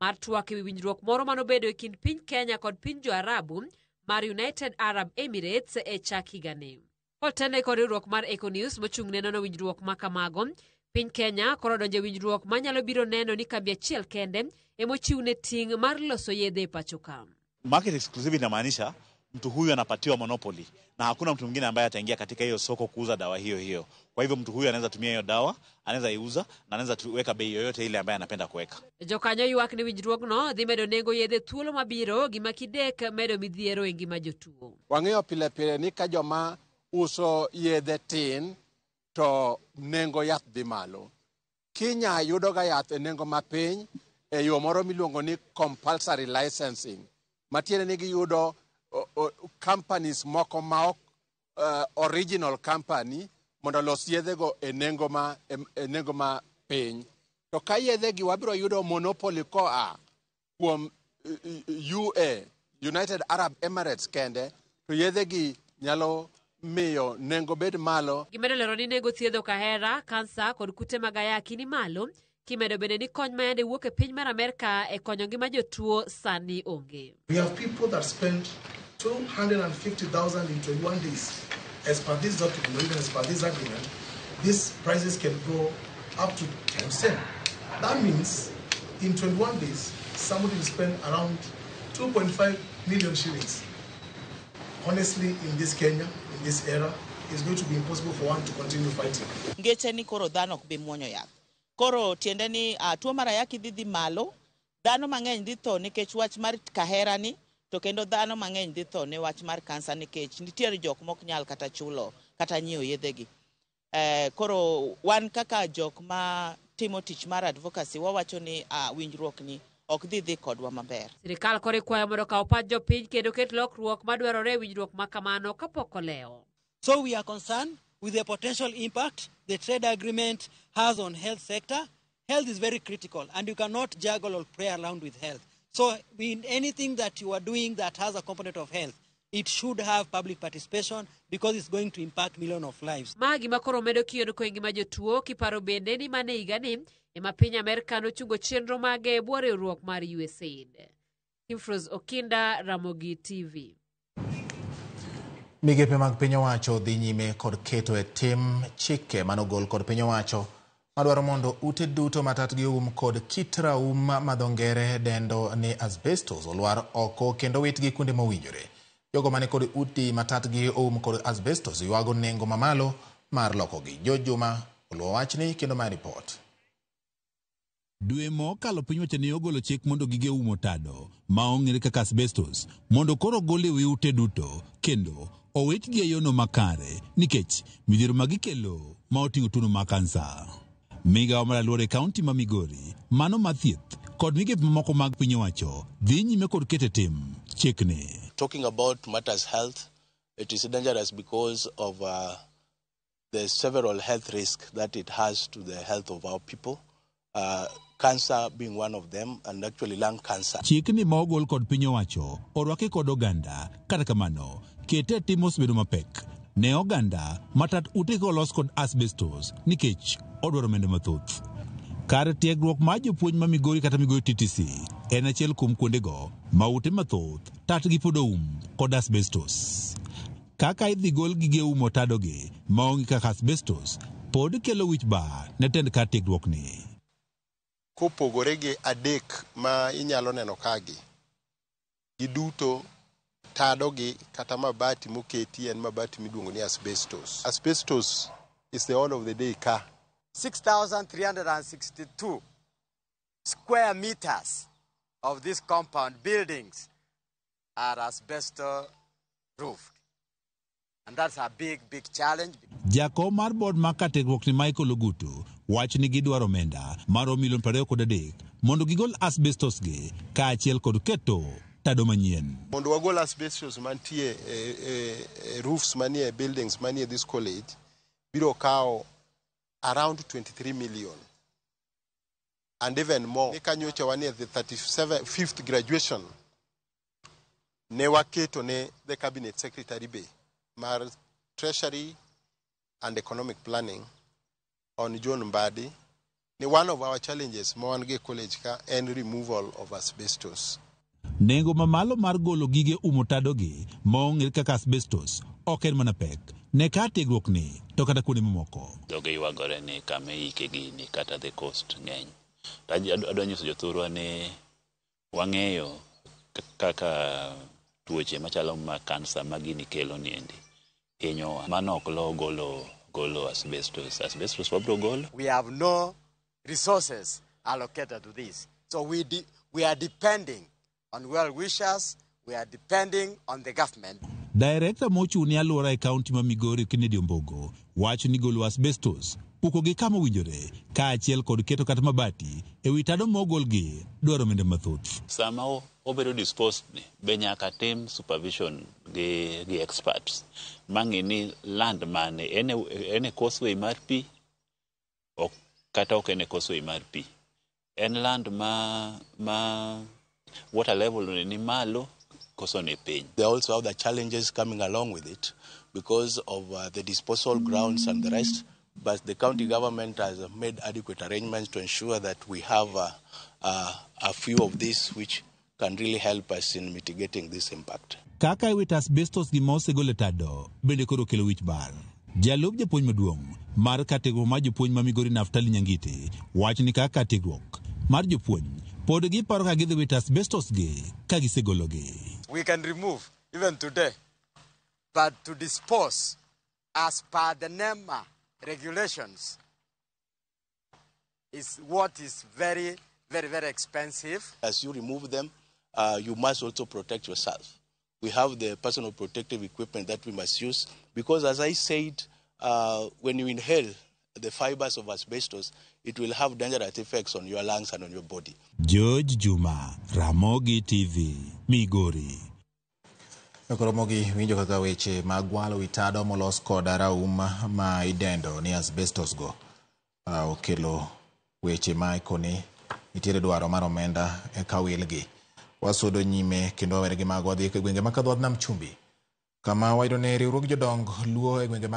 mar twak ewi winjruok moro manobedo e kind piny Kenya kod piny jo-Arabu mar United Arab Emirates e chak higani. Kotene kod riwruok mar Econews mochung' ne nono winjruok ma kamago, piny Kenya koro odonjo e winjruok manyalo biro neno ni kambi achiel kende emochiwne ting' mar loso yedhe e pacho ka. Market exclusivity inamaanisha mtu huyu anapatiwa monopoly na hakuna mtu mwingine ambaye ataingia katika hiyo soko kuuza dawa hiyo hiyo. Kwa hivyo mtu huyu anaweza tumia hiyo dawa, anaweza iuza na anaweza weka bei yoyote ile ambaye anapenda kuweka. Jokanyo ywak ni winjruogno dhi medo nengo yedhe thuolo mabiro gima kidek medo midhiero e ngima jotuo. Wang'eyo pile pile ni ka joma uso yedhe tin to nengo yath dhi malo. Kenya yudoga yath e nengo mapiny e yo moro miluongo ni compulsory licensing. Matiende ni giyudo companies moko ma ok original company mondo olos yedhego e nengo ma, e nengo ma piny. To ka yedhegi wabiro yudo monopoly koa kuom UA, United Arab Emirates kende, to yedhegi nyalo miyo nengo bed malo. Gimedo lero ni nengo thiedho kahera, kansa kod kute mag ayaki ni malo, kimedo bende ni kony ma yande wuok e piny mar Amerka e konyo ngima jotuo sani onge. We have people that spend 250,000 in 21 days. As per this document, or even as per this agreement, these prices can go up to times 10. That means in 21 days, somebody will spend around 2.5 million shillings. Honestly, in this Kenya, in this era, it's going to be impossible for one to continue fighting. Ngeche ni koro dhano ok bi muonyo yath. Koro tiende ni tuo mar ayaki dhi dhi malo, dhano mang'eny dhi tho nikech wach mar kahera ni, to kendo dhano mang'eny dhi tho ne wach mar kansa nikech nitiere jok mok nyal kata chulo kata nyiewo yedhegi. Koro wan kaka jok ma timo tich mar advocacy wawacho ni winjruok ni ok dhi dhi kodwa maber. Sirikal koro ikwayo mondo okaw pach jopiny kendo ket lokruok madwarore e winjruok ma kamano kapok olewo. So we are concerned with the potential impact the trade agreement has on health sector. Health is very critical, and you cannot juggle or play around with health. So in anything that you are doing that has a component of health, it should have public participation because it's going to impact millions of lives. Ma gima koro medo kiondko e ngima jotuo kiparo bende ni mane higani ema piny Amerka nochungo chenro mage e bwo riwruok mar USAID. Kimfrose Okinda, Ramogi TV. Migepe mag piny owacho dhi nyime kod keto e tim chike manogol kod piny owacho madwaro mondo ute duto ma tatgi oum kod kit raum ma dho ngere dendo ni asbestos olwar oko kendo witgi kuonde mowinjore. Jogo mane kod udi ma tatgi oum kod asbestos ywago nengo mamalo mar lokogi. George Juma oluwo wachni kendo mae ripot. Dwe mokalo piny owacho ne ogolo chik mondo gige umo tado ma ong'ere kaka asbestos mondo koro gol e wi ute duto kendo owitgi e yono makare nikech midhiero ma gikelo ma oting'o tuono mar kansa. Migawo mar alwora e kaunti ma Migori, mano mar thieth kod migepe mamoko mag piny owacho dhi nyime kod keto e tim chikni. Talking about matters health, it is dangerous because of the several health risks that it has to the health of our people. Cancer being one of them, and actually lung cancer. Chikni ma ogol kod piny owacho orwaki kod oganda, kata kamano kete e tim osebedo mapek ne oganda ma tat utegi olos kod asbestos nikech odwaro omenda mathoth. Kar tiegruok mar jopuonj ma Migori kata Migori TTC en achiel kuom kuondego ma ute mathoth tatgi pod oum kod asbestos. Kaka idhi gol gige umo tadogi maonge kaka asbestos pod kelo wich bar ne tend kar tiegruokni. Kopogore gi adek ma inyalo neno kagi, giduto tadogi kata mabati moketi en mabati miluongo ni asbestos. Asbestos is the order of the day ka. 6,362 square meters of this compound buildings are asbestos roofed. And that's a big, big challenge. Jakom mar board mar kar tiegruok ni Michael Ogutu wacho ni gidwaro omenda maromo milion 23 mondo gigol asbestos gi kaachiel kod keto tado manyien. Mondo wagol asbestos mantie e roofs manie buildings manie this college biro kawo around 23 million and even more. Kanyocha wanie the 37th graduation ne waketo ne the cabinet secretary be mar Treasury and Economic Planning on John Mbadi ni one of our challenges ma wan go e college ka en removal of asbestos. Nengo mamalo mar golo gige umo tadogi ma ong'ere kaka asbestos ok en mana pek ne kar tiegruok ni to kata kuonde mamoko. Jogi ywagore ni kama iike gini kata the cost ng'eny. To adwa nyiso jothurwa ni wang'eyo kaka tuoche machalo ma kansa ma gini kelo niendi hinyowa. Mano ok lo golo asbestos. Asbestos wabiro golo. We have no resources allocated to this. So we are depending on well-wishers, we are depending on the government. Director mochung' ne alwora e kaunti ma Migori Kennedy Ombogo wacho ni golo asbestos, pukogi kama owinjore kaachiel kod keto kata mabati e wi tado mogolgi dwaro omenda mathoth. Sama obedo disposed ni be nyaka tim supervision gi experts mang'i ni land mane en e causeway mar pi ok, kata ok en e causeway mar pi, en land ma water level ni malo koso ni piny. There are also other challenges coming along with it because of the disposal grounds and the rest, but the county government has made adequate arrangements to ensure that we have a few of these which can really help us in mitigating this impact. Kaka iwito asbestos gima osegol e tado bende koro kelo wich bar. Jalup japuonj maduong' mar kar tiegruok mar jopuonj ma Migori Naftali Nyangiti wacho ni kaka kar tiegruok mar jopuonj pod giparo ka gidhi wito asbestos gi ka gisegologi. We can remove even today, but to dispose as per the NEMA regulations is what is very, very, very expensive. As you remove them, you must also protect yourself. We have the personal protective equipment that we must use because, as I said, when you inhale the fibers of asbestos, it will have dangerous effects on your lungs and on your body. George Juma, Ramogi TV, Migori. Ramogi winjo kaka weche mag walo wi tado molos kod raum ma idendo ni asbestos go okelo weche ma ikoni nitiere dwaro mar omenda eka wilgi. Wasudo nyime kendo wawere gi mago wadhi e gwenge ma kadho nam chumbi kama wayudo ne riwruog jodong Luo e gwenge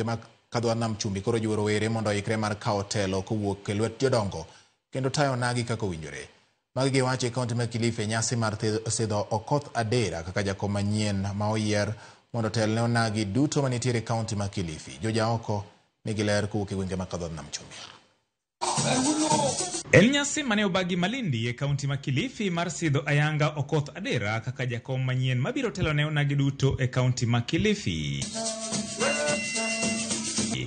ma kadho nam chumbi koro jiwo rowere mondo oikre mar kawo telo kowuok e lwet jodongo kendo tayo nagi kaka owinjore. Magi giwacho e kaunti ma Kilifi e nyasi mar sidho Okoth Adera kaka jakom manyien ma oyier mondo otel ne onagi duto manitiere e kaunti ma Kilifi. Jojaoko nigi ler kowuok e gwenge ma kadho nam chumbi. En nyasi mane obagi Malindi e kaunti ma Kilifi mar sidho ayanga Okoth Adera kaka jakom manyien mabiro telo ne onagi duto e kaunti ma Kilifi.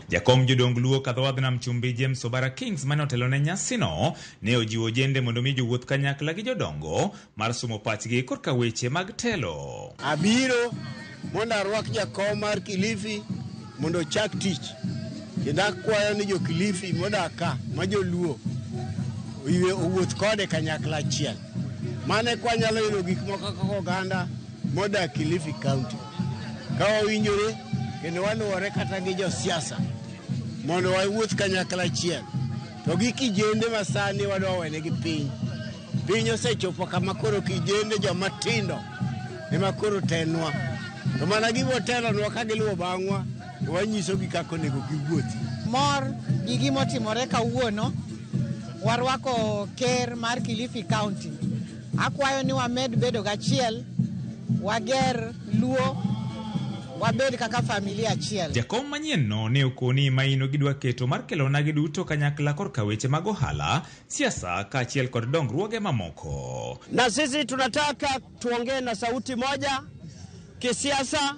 Jakom jodong Luo kadhowadh nam chumbi James Obara Kings mane otelo ne nyasino ne ojiwo ojende mondo mi jowuoth kanyakla gi jodongo mar sumo pachgi korka weche mag telo. Abiro mondo arwak jakom mar Kilifi mondo ochak tich. Kendo akwayo ni jo Kilifi modak ka ma joluo owuoth kode kanyakla achiel. Mano eka wanyalo yudo gik moko kaka oganda modak Kilifi County. Ka wawinjore kendo waluwore kata gi josiasa mondo wawuoth kanyakla achiel. To gi kijende masani wadwa wenegi piny. Piny osechopo kama koro kijende joma tindo ema koro tenwa. To mana gibiro telonwa ka giluwo bang'wa to wanyisogi kaka onego giwuothi. Mor gi gimotimore kawuono, warwako ker mar Kilifi County. Akwayo ni wamed bedo gachiel, wager Luo, wabed kaka familia achiel. Jakom manyien no ne okoni maino gidwa keto mar kelo onagi duto kanyakla korka weche mag ohala, siasa kaachiel kod dongruoge mamoko. Na sisi tunataka tuongee na sauti moja kisiasa,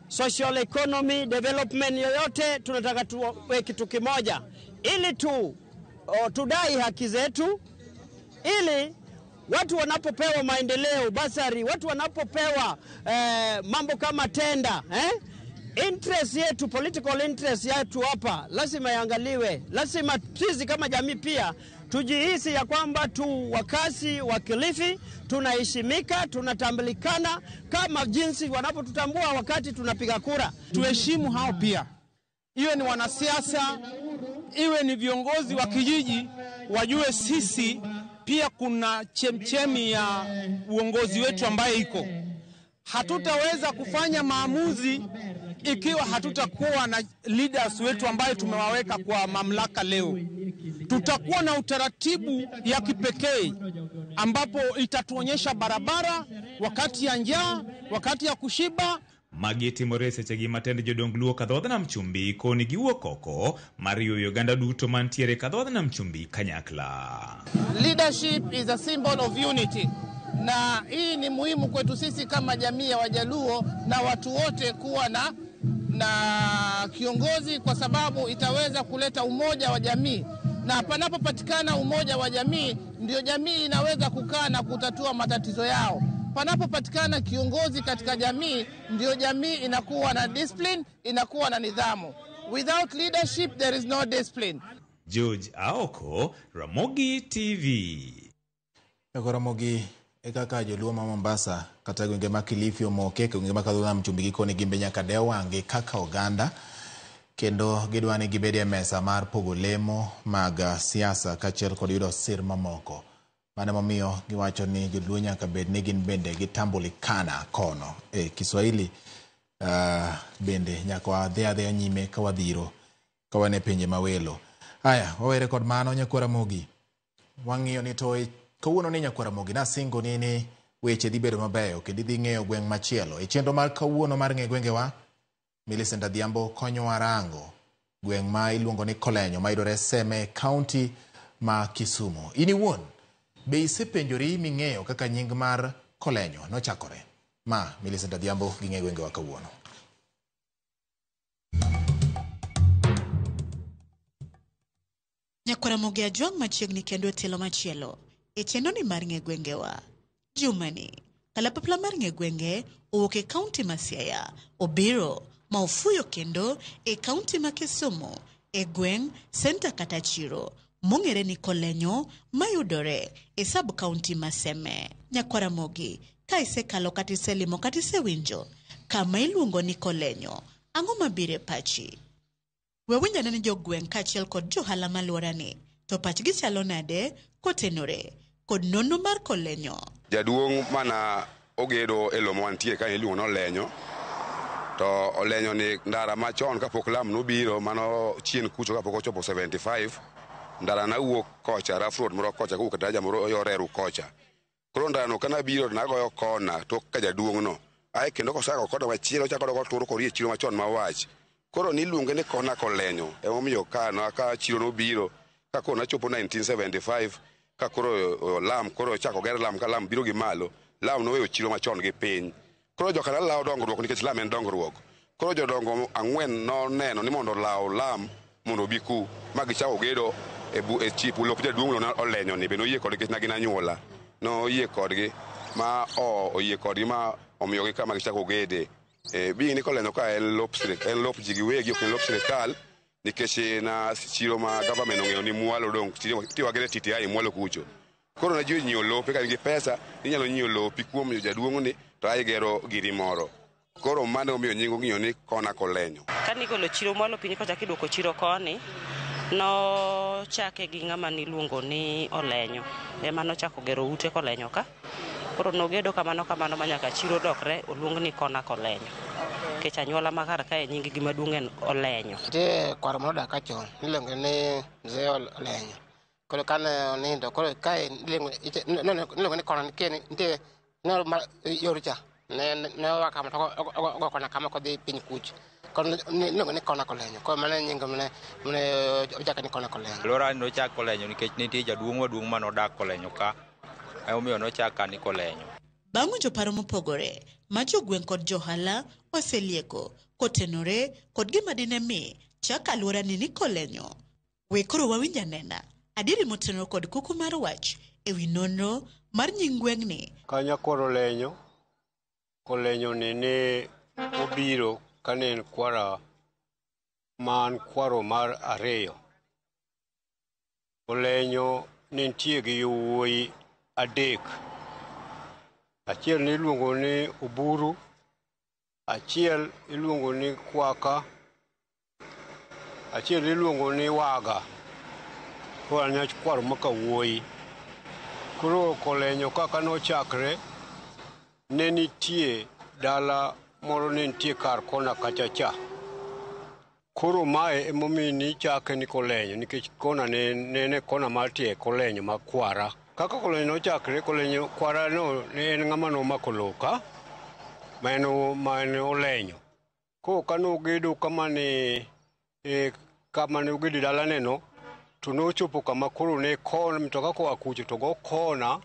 social economy, development yoyote tunataka tuwe kitu kimoja ili tudai haki zetu, ili watu wanapopewa maendeleo basari, watu wanapopewa mambo kama tenda, interest yetu, political interest yetu hapa lazima iangaliwe. Lazima sisi kama jamii pia tujihisi ya kwamba tu wakazi wa Kilifi tunaheshimika, tunatambulikana kama jinsi wanapotutambua wakati tunapiga kura. Tuheshimu hao pia, iwe ni wanasiasa, iwe ni viongozi wa kijiji, wajue sisi pia kuna chemchemi ya uongozi wetu ambaye iko. Hatutaweza kufanya maamuzi ikiwa hatutakuwa na leaders wetu ambaye tumewaweka kwa mamlaka leo. Tutakuwa na utaratibu ya kipekee ambapo itatuonyesha barabara wakati ya njaa, wakati ya kushiba. Magi timore sechegi matend jodong Luo kadhodh nam chumbi koni giwuok oko mar yueyo oganda duto mantiere kadhodh nam chumbi kanyakla. Leadership is a symbol of unity. Na hii ni muhimu kwetu sisi kama jamii ya Wajaluo na watu wote kuwa na kiongozi, kwa sababu itaweza kuleta umoja wa jamii. Na panapopatikana umoja wa jamii, ndio jamii inaweza kukaa na kutatua matatizo yao. Panapopatikana kiongozi katika jamii, ndio jamii inakuwa na discipline, inakuwa na nidhamu. Without leadership there is no discipline. George Aoko, Ramogi TV. Ramogi e kaka joluo ma Mombasa kata gwenge ma Kilifi omoke, gwenge ma Kadho Nam Chumbi gikone gimbe nyaka dew wang'gi kaka oganda, kendo gidwa ni gibed e mesa mar pogo lemo mag siasa kaachiel kod yudo sir mamoko. Mano emomiyo giwacho ni joluo nyaka bed ni gin bende gitambulikana kono. E Kiswahili bende nyaka wadhi adhiya nyime ka wadhiro ka wan e pinje mawelo. Aya, wawere kod mano nyakwar Ramogi. Wang'iyo ni to kawuono ni nyakwar Ramogi nasingo ni weche dhi bedo mabeyo kendo idhi ng'eyo gweng' machielo. E chenro mar kawuono mar ng'e gwengewa, Millicent Adhiambo konyowa rango gweng' ma iluongo ni Kolenyo mayudore Seme County ma Kisumu. In iwuon, be isepenjori ming'eyo kaka nying mar Kolenyo nochakore? Ma Millicent Adhiambo gi ng'e gwengewa kawuono. Nyakwar Ramogi Ajwang' machiegni kendo e tielo machielo e chenro ni mar ng'e gwengewa. Jumani, kalapapla mar ng'e gwenge owuok e kaunti ma Siaya, obiro ma ofuyo kendo e kaunti ma Kisumu e gweng' senta kata chiro mong'ere ni Kolenyo mayudore e sub kaunti ma Seme. Nyakwar Ramogi, ka isekalo kata iselimo kata isewinjo kama iluongo ni Kolenyo, ang'o mabiro e pachi? We winj ane ni jogweng' kaachiel kod johala maluorani to pachgi chalo nade kotenore kod nonro mar Kolenyo. Jaduong' mana ogedo e lowo mantie ka iluongo ni Olenyo. To Olenyo ni ndara machon kapok lam nobiro mano chien kucho kapok ochopo 75 ndara nawuok kocha rough road moro kocha kowuok e daraja moro yo reru kocha. Koro ndara no kana biro to nagoyo kona tok ka jaduong' no. Ae kendo kosako kona machielo ochako odok oturo korie chiro machon mawach. Koro niluonge ni kona Kolenyo. Emomiyo ka chiro nobiro ka koro nachopo 1975 ka koro lam koro ochako ger lam ka lam biro gi malo lam noweyo chiro machon gi piny. Koro jokana lawo dongruok nikech lam en dongruok. Koro jodongo ang'wen noneno ni mondo olaw lam mondo obi ku ma gichako gedo e chipu lop jaduong' no Olenyo ni be noyie kodgi nikech ne gin anyuola. Noyie kodgi ma oyie kodgi ma omiyogi kama gichako gede. Being ni Kolenyo ka en lop en lop ji giwegi ok en lop sirikal nikech na chiro ma government ong'eyo ni mwalo dong' tiyo wagere TTI mwalo kucho. Koro na ji onyiewo lope ka in gi pesa inyalo nyiewo lopi kuom jaduong' ni to ae gero giri moro. Koro mano omiyo nying ong'iyo ni kona Kolenyo. Kane igolo chiro mwalo piny kocha kiduoko chiro koni, nochake gi ng'ama niluongo ni Olenyo. Ema nochako gero ute Kolenyo ka. Koro nogedo kamano kamano ma nyaka chiro dokre oluong ni kona Kolenyo. Nikech anyuola ma kar kae nying gi maduong' en Olenyo. Nitie kwaro manodak ka chon niluonge ni Mzee Olenyo. Koro kane onindo koro kae niluonge ni kona nitie yor cha ne oa kama to ogo kona kama kodhi piny kucho. Koro niluonge ni kona Kolenyo. Koro mano e nying mane ochake ni kona Kolenyo. Alwora ni nochak Kolenyo nikech nitie jaduong' maduong' manodak Kolenyo ka. Emomiyo nochak ka ni Kolenyo. Bang' winjo paro mopogore ma jogweng' kod johala oselieko kotenore kod gima dine mi chak alwora ni ni Kolenyo. We koro wawinj anena adieri motenore kod kuku mar wach ewi nonro mar nying gweng'ni. Ka nyakwar Olenyo, Kolenyo ni ne obiro kane en kwara man kwaro mar ariyo. Olenyo ne nitie gi yawuoyi adek. Achiel ne iluongo ni Oburu, achiel iluongo ni Kwaka, achiel iluongo ni Waga. Koro an nyakwar maka wuoyi. Koro Kolenyo kaka nochakre, ne nitie dala moro ne nitie kar kona kacha cha. Koro mae emomiyo nichake ni Kolenyo nikech kona ne en kona mar tie Kolenyo ma kwara. Kaka Kolenyo nochakre, Kolenyo kwara no ne en ng'ama nomako lowo ka, ma en Olenyo. Koro kanogedo kama ne ogedo dalane no, to nochopo kama koro ne kona mtoka koa kucho to go kona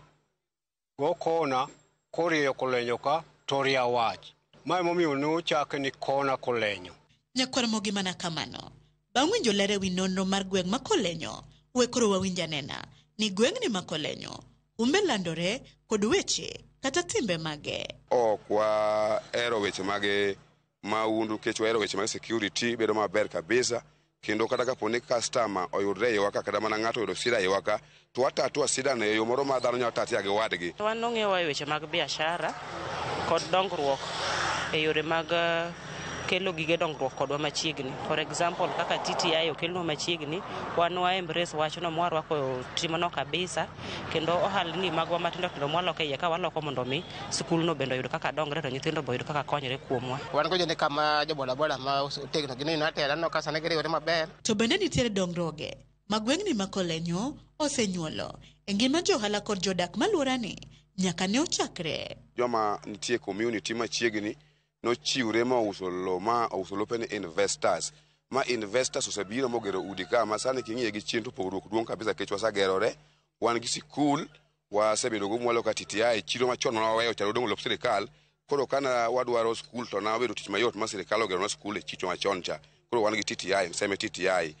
korieyo Kolenyo ka to ria wach. Ma emomiyo nochake ni kona Kolenyo. Nyakwar Ramogi mana kamano. Bang' winjo ler ewi nonro mar gweng' ma Kolenyo, we koro wawinj anena ni gweng'ni ma Kolenyo umbe landore kod weche kata timbe mage. Ok wahero weche mag mahundu nikech wahero weche mag security bedo maber kabisa kendo kata kapo ni customer oyudre e iwa ka kata mana ng'ato oyudo sida e iwa ka to watatua sida no e yo moro ma dhano nyalo tatia gi wadgi. Wan ong'ewa e weche mag biashara kod dongruok e yore mag kelo gige dongruok kodwa machiegni. For example, kaka TTI okelnwa machiegni, wan wa embrace wachno mwarwako timono kabisa, kendo ohalni magwa matindo tindo mwaloko e iye ka waloko mondo mi skulno bende oyud kaka dongre to nyithindo be oyud kaka konyre kuomwa. Wan go kama jo bodaboda ma otegno gin United aneno ka sani giriwore maber. To bende nitiere dongruoge ma gweng'ni ma Kolenyo osenyuolo e ngima johala kod jodak maluorani nyaka ne ochakre. Joma nitie community machiegni nochiwre ma ouso lo ma ouso lope ne investors ma investors osebiro mogero udi ka ma sani king'iye gi chien to pogruok duong' kabisa nikech wasegerore wan gi sikul wasebedo go mwalo ka TTI chiro machon ma waweyo cha odong' lop sirikal koro kana wadwaro skul to nabedo tich mayot ma sirikal ogeronwa skul e chicho machon cha koro wan gi TTI Mseme TTI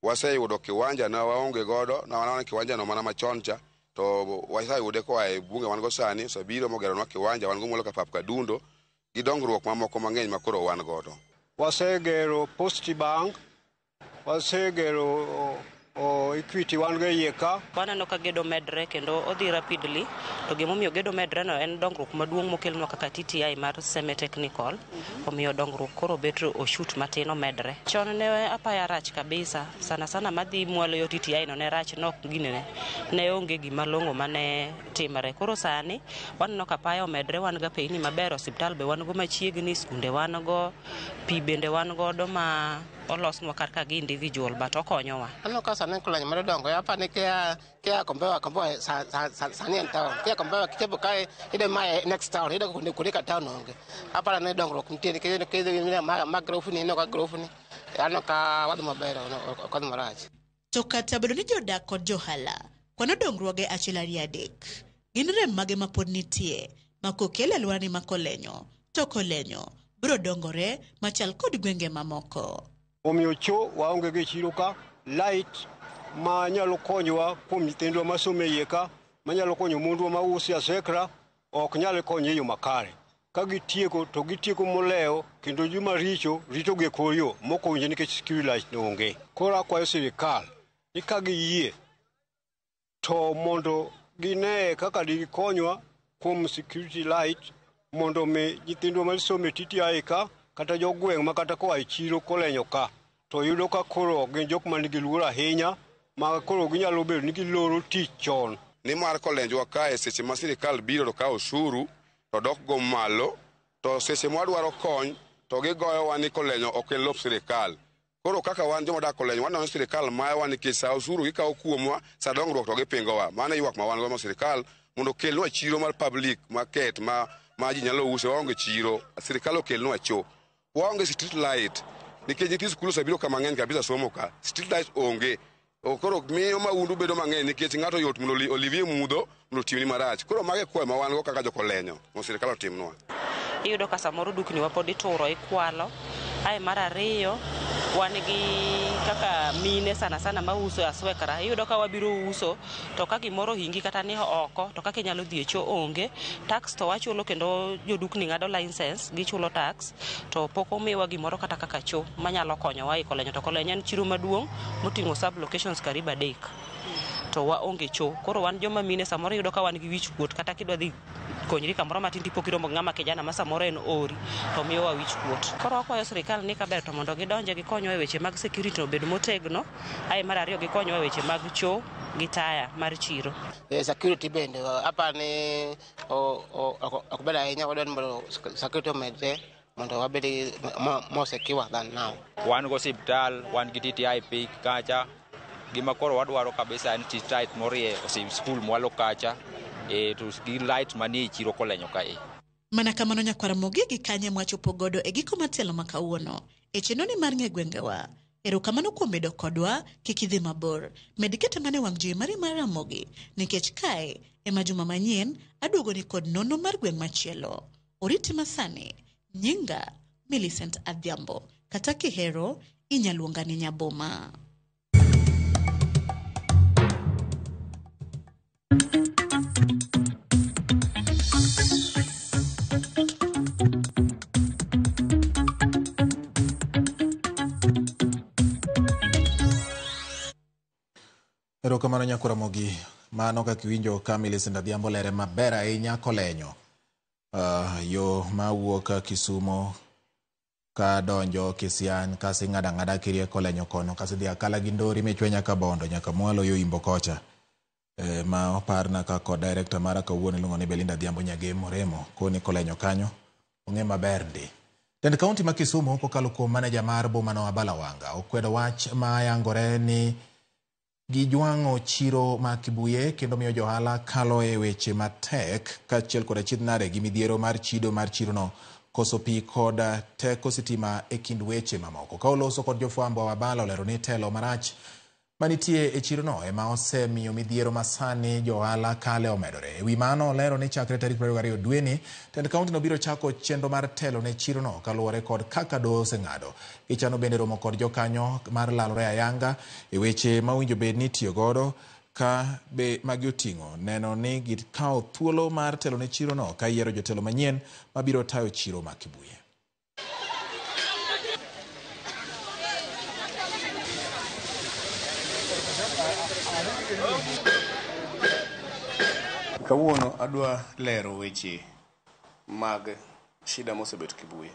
waseyudo kiwanja na waonge godo na wan kiwanja no mana machon cha to waseyude koa e bunge wan go sani osebiro mogeronwa kiwanja wan go mwalo ka pap Kadundo gi dongruok mamoko mang'eny ma koro wan godo. Wasegero Post Bank, wasegero Equity wan go e iye ka. Waneno ka gedo medre kendo odhi rapidly to gimomiyo gedo medre no en dongruok maduong' mokelnwa kaka TTI mar Seme Technical omiyo dongruok koro bet oshut matin omedre. Chon ne apaya rach kabisa sana sana madhi mwalo yo TTI no ne rach nok ginene ne onge gima long'o mane timre. Koro sani waneno ka apaya omedre wan ga peyni maber osiptal be wan go machiegni skunde wan go pi bende wan godo ma olosnwa kar ka gi individual but okonyowa. Aneno ka sani Kolenyo medo dongo apani kia Kombewa sani en town kia Kombewa kichopo kae iyudo mae next town iyudo kuonde ka town onge. Aparo ni dongruok nitie nikech ma grofni ineno ka grofni aneno ka wadhi maber ok wadhi marach. To kata bedo ni jodak kod johala kwano dongruoge achiel ariyo adek, gin rem mage ma pod nitie ma kokel e alworani ma Kolenyo to Kolenyo biro dongore machal kod gwenge mamoko. Omiyo cho waonge go e chiro ka, light ma nyalo konyowa kuom nyithindwa masomo e iye ka, manyalo konyo mondwa mauso e asekra, ok nyal konyo e yo makare. Ka gitieko to gitieko molewo kendo joma richo ritogi e kor yo mok owinjo nikech security light onge. Koro akwayo sirikal ni ka giyie to mondo gine kaka digikonywa kuom security light mondo mi nyithindwa masomo e TTI ka kata jogweng' ma kata koa e chiro Kolenyo ka to yudo ka koro ok gin jok manigi luoro ahinya ma koro ginyalo bedo ni giloro tich chon. Nimar Kolenjwa kae seche ma sirikal biro to kawo osuru to dok go malo to seche mwadwaro kony to gigoyowa ni Kolenyo ok en lop sirikal. Koro kaka wan joma odak Kolenyo waneno ni sirikal mayowa nikech sa osuru gikawo kuomwa sa dongruok to gipingowa. Mano e ywak ma wan go ma sirikal mondo okelnwa chiro mar public market ma ji nyalo use waonge chiro sirikal okelnwa cho. Waonge street light nikech nyithi skul osebiro ka mang'eny kabisa somo ka street light onge. Koro miyo mahundu bedo mang'eny nikech ng'ato yot mondo olivie mudho mondo otimni marach. Koro mago e kwayo ma wan go kaka jokolenyo mondo sirikal otimnwa. Iyudo ka samoro dukni wa pod ituro ikwalo. Ae mar ariyo wan gi kaka mine sana sana mauso e aswekra iyudo ka wabiro uso to ka gimoro ohingi kata ni oko to kaka inyalo dhi e cho onge. Tax to wachulo kendo jodukni ng'ado license gichulo tax to pok omiwa gimoro kata kaka cho manyalo konyowa e Kolenyo to Kolenyo en chiro maduong' moting'o sub locations karibu 3 to waonge cho. Koro wan joma mine samoro iyudo ka wan gi wich kuot kata kidwa dhi konyri kamoro matin tipo kiromo gi ng'ama kijana ma samoro en ori to miyowa wich kuot. Koro wakwayo sirikal ni kaber to mondo gidonje gikonywa e weche mag security obed motegno. Ae mar ariyo gikonywa e weche mag cho gi taya mar chiro. Security bende apani ok ber ahinya wadwaro ni mondo security omedre mondo wabed more secure than now. Wan go osiptal, wan gi TTI pik kacha. Gima koro wadwaro kabisa en street light morie skul mwalo kacha to gi light manie chiro Kolenyo kae. Mana kamano nyakwar Ramogi gi kanye mwachopo godo e giko matielo ma kawuono e chenro ni mar ng'e gwengewa. Erokamano kuom bedo kodwa, kik idhi mabor. Med kete mana e wang' jowi mari mar Ramogi nikech kae ema juma manyien aduogoni kod nonro mar gweng' machielo. Oriti masani, nyinga Millicent Adhiambo, kata kihero inyaluonga ni Nyaboma. Erokamano nyakwar Ramogi, mano kaka iwinjo ka Millicent Adhiambo lere maber ahinya kolenyo yo mawuok Kisumo ka donjo Kisian kasi ng'ado ang'ada kirie kolenyo kono kasi dhi akala gi Ndori michwe nyaka Bondo nyaka mwalo yo Imbo kocha. Ma oparna ka kod director mara kawuono iluongo ni Belinda Adhiambo Nyagem Oremo koni kolenyo kanyo ong'e maber ndi. Tend kaunti ma Kisumu kokalo kuom maneja mar bomano Abala Wanga okwedo wach ma yangore ni gijwang'o chiro ma Kibuye kendo miyo johala kalo e weche matek kaachiel kod achiedh nade gi midhiero mar chido mar chirono, koso pi kod teko sitima e kind weche mamoko. Ka oloso kod jofwambo, Abala olero ni telo marach manitie e chirono ema osemiyo midhiero masani johala kale omedore. E wi mano olero ni chakre tarik 22 dweni, tend kaunti no biro chako chenro mar telo ne chirono kaluwore kod kaka doho oseng'ado. Gichano bende romo kod jokanyo mar lalore ayanga e weche ma owinjo bed ni itiyo godo ka be magi oting'o neno ni gikawo thuolo mar telo ne chirono ka yiero jotelo manyien mabiro tayo chiro ma Kibuye. Kawuono adwa lero weche mag shida mosebet Kibuye.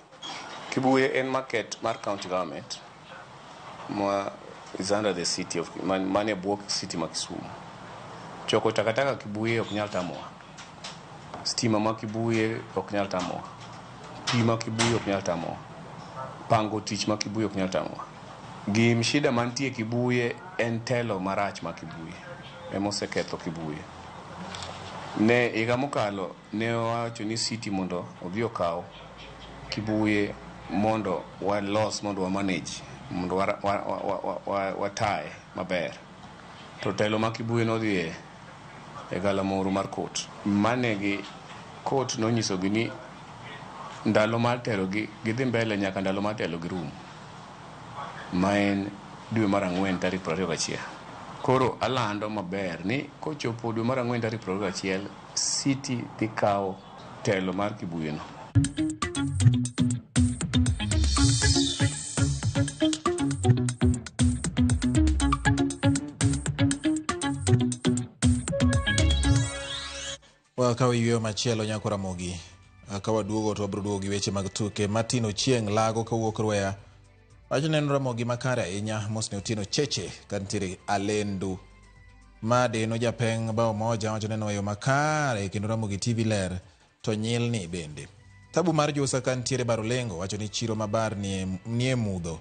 Kibuye en market mar county government ma is under the city of manie bwo city ma Kisumu. Choko takataka Kibuye ok nyal tamowa. Stima ma Kibuye ok nyal tamowa. Pi ma Kibuye ok nyal tamowa. Pango tich ma Kibuye ok nyal tamowa. Gim shida mantie Kibuye en telo marach ma Kibuye emoseketho Kibuye. Ne higa mokalo ne owacho ni city mondo odhi okaw Kibuye mondo walos, mondo wa manage, mondo wataye maber. To telo ma Kibuye nodhi e galamoro mar court. Mane court nonyisogi ni ndalo mar telo gi gidhi mbele nyaka ndalo mar telo gi rum, ma en dwe mar ang'wen tarik 21. Koro alando maber ni kochopo dwe mar ang'wen tarik 21, city dhi kawo telo mar Kibuye no. Wakawo yweyo machielo nyako Ramogi. Ka waduogo to wabiro duogo gi weche mag tuke. Martin Ochieng' lago kawuok Rweya. Wacho neno Ramogi makare ahinya mosne Otieno Cheche ka nitiere Alendu. Madeno japeng' bao moja wacho neno eyo makare kendo Ramogi TV ler to nyilni bende. Tabu mar Jusa ka nitiere Barolengo wacho ni chiro mabar nie mudho.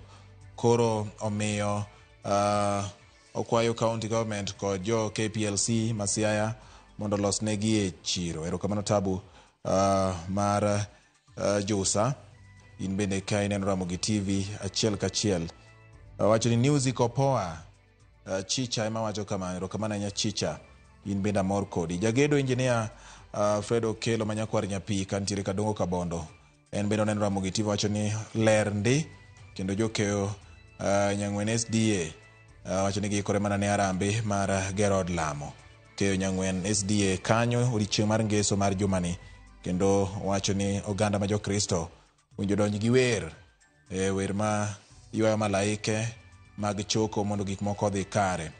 Koro omiyo okwayo county government kod jo KPLC ma Siaya mondo olosnegi e chiro. Erokamano Tabu mar Jusa. In bende ka ineno Ramogi TV achiel kachiel. Wacho ni news iko poa. Chicha ema wacho kamano. Erokamano ahinya Chicha. In bende amor kodi. Jagedo engineer Fred Okelo ma nyakwar Nyapi kantiere Kadongo Kabondo. En bende oneno Ramogi TV wacho ni ler ndi kendo jokeyo Nyang'wen SDA wacho ni giikore mana ne harambee mar gero od lamo. Keyo Nyang'wen SDA kanyo odiechieng' mar ngeso mar jumani kendo wacho ni oganda ma jokristo winjo donj gi wer, wer ma ywayo malaike mag choko mondo gik moko odhi kare.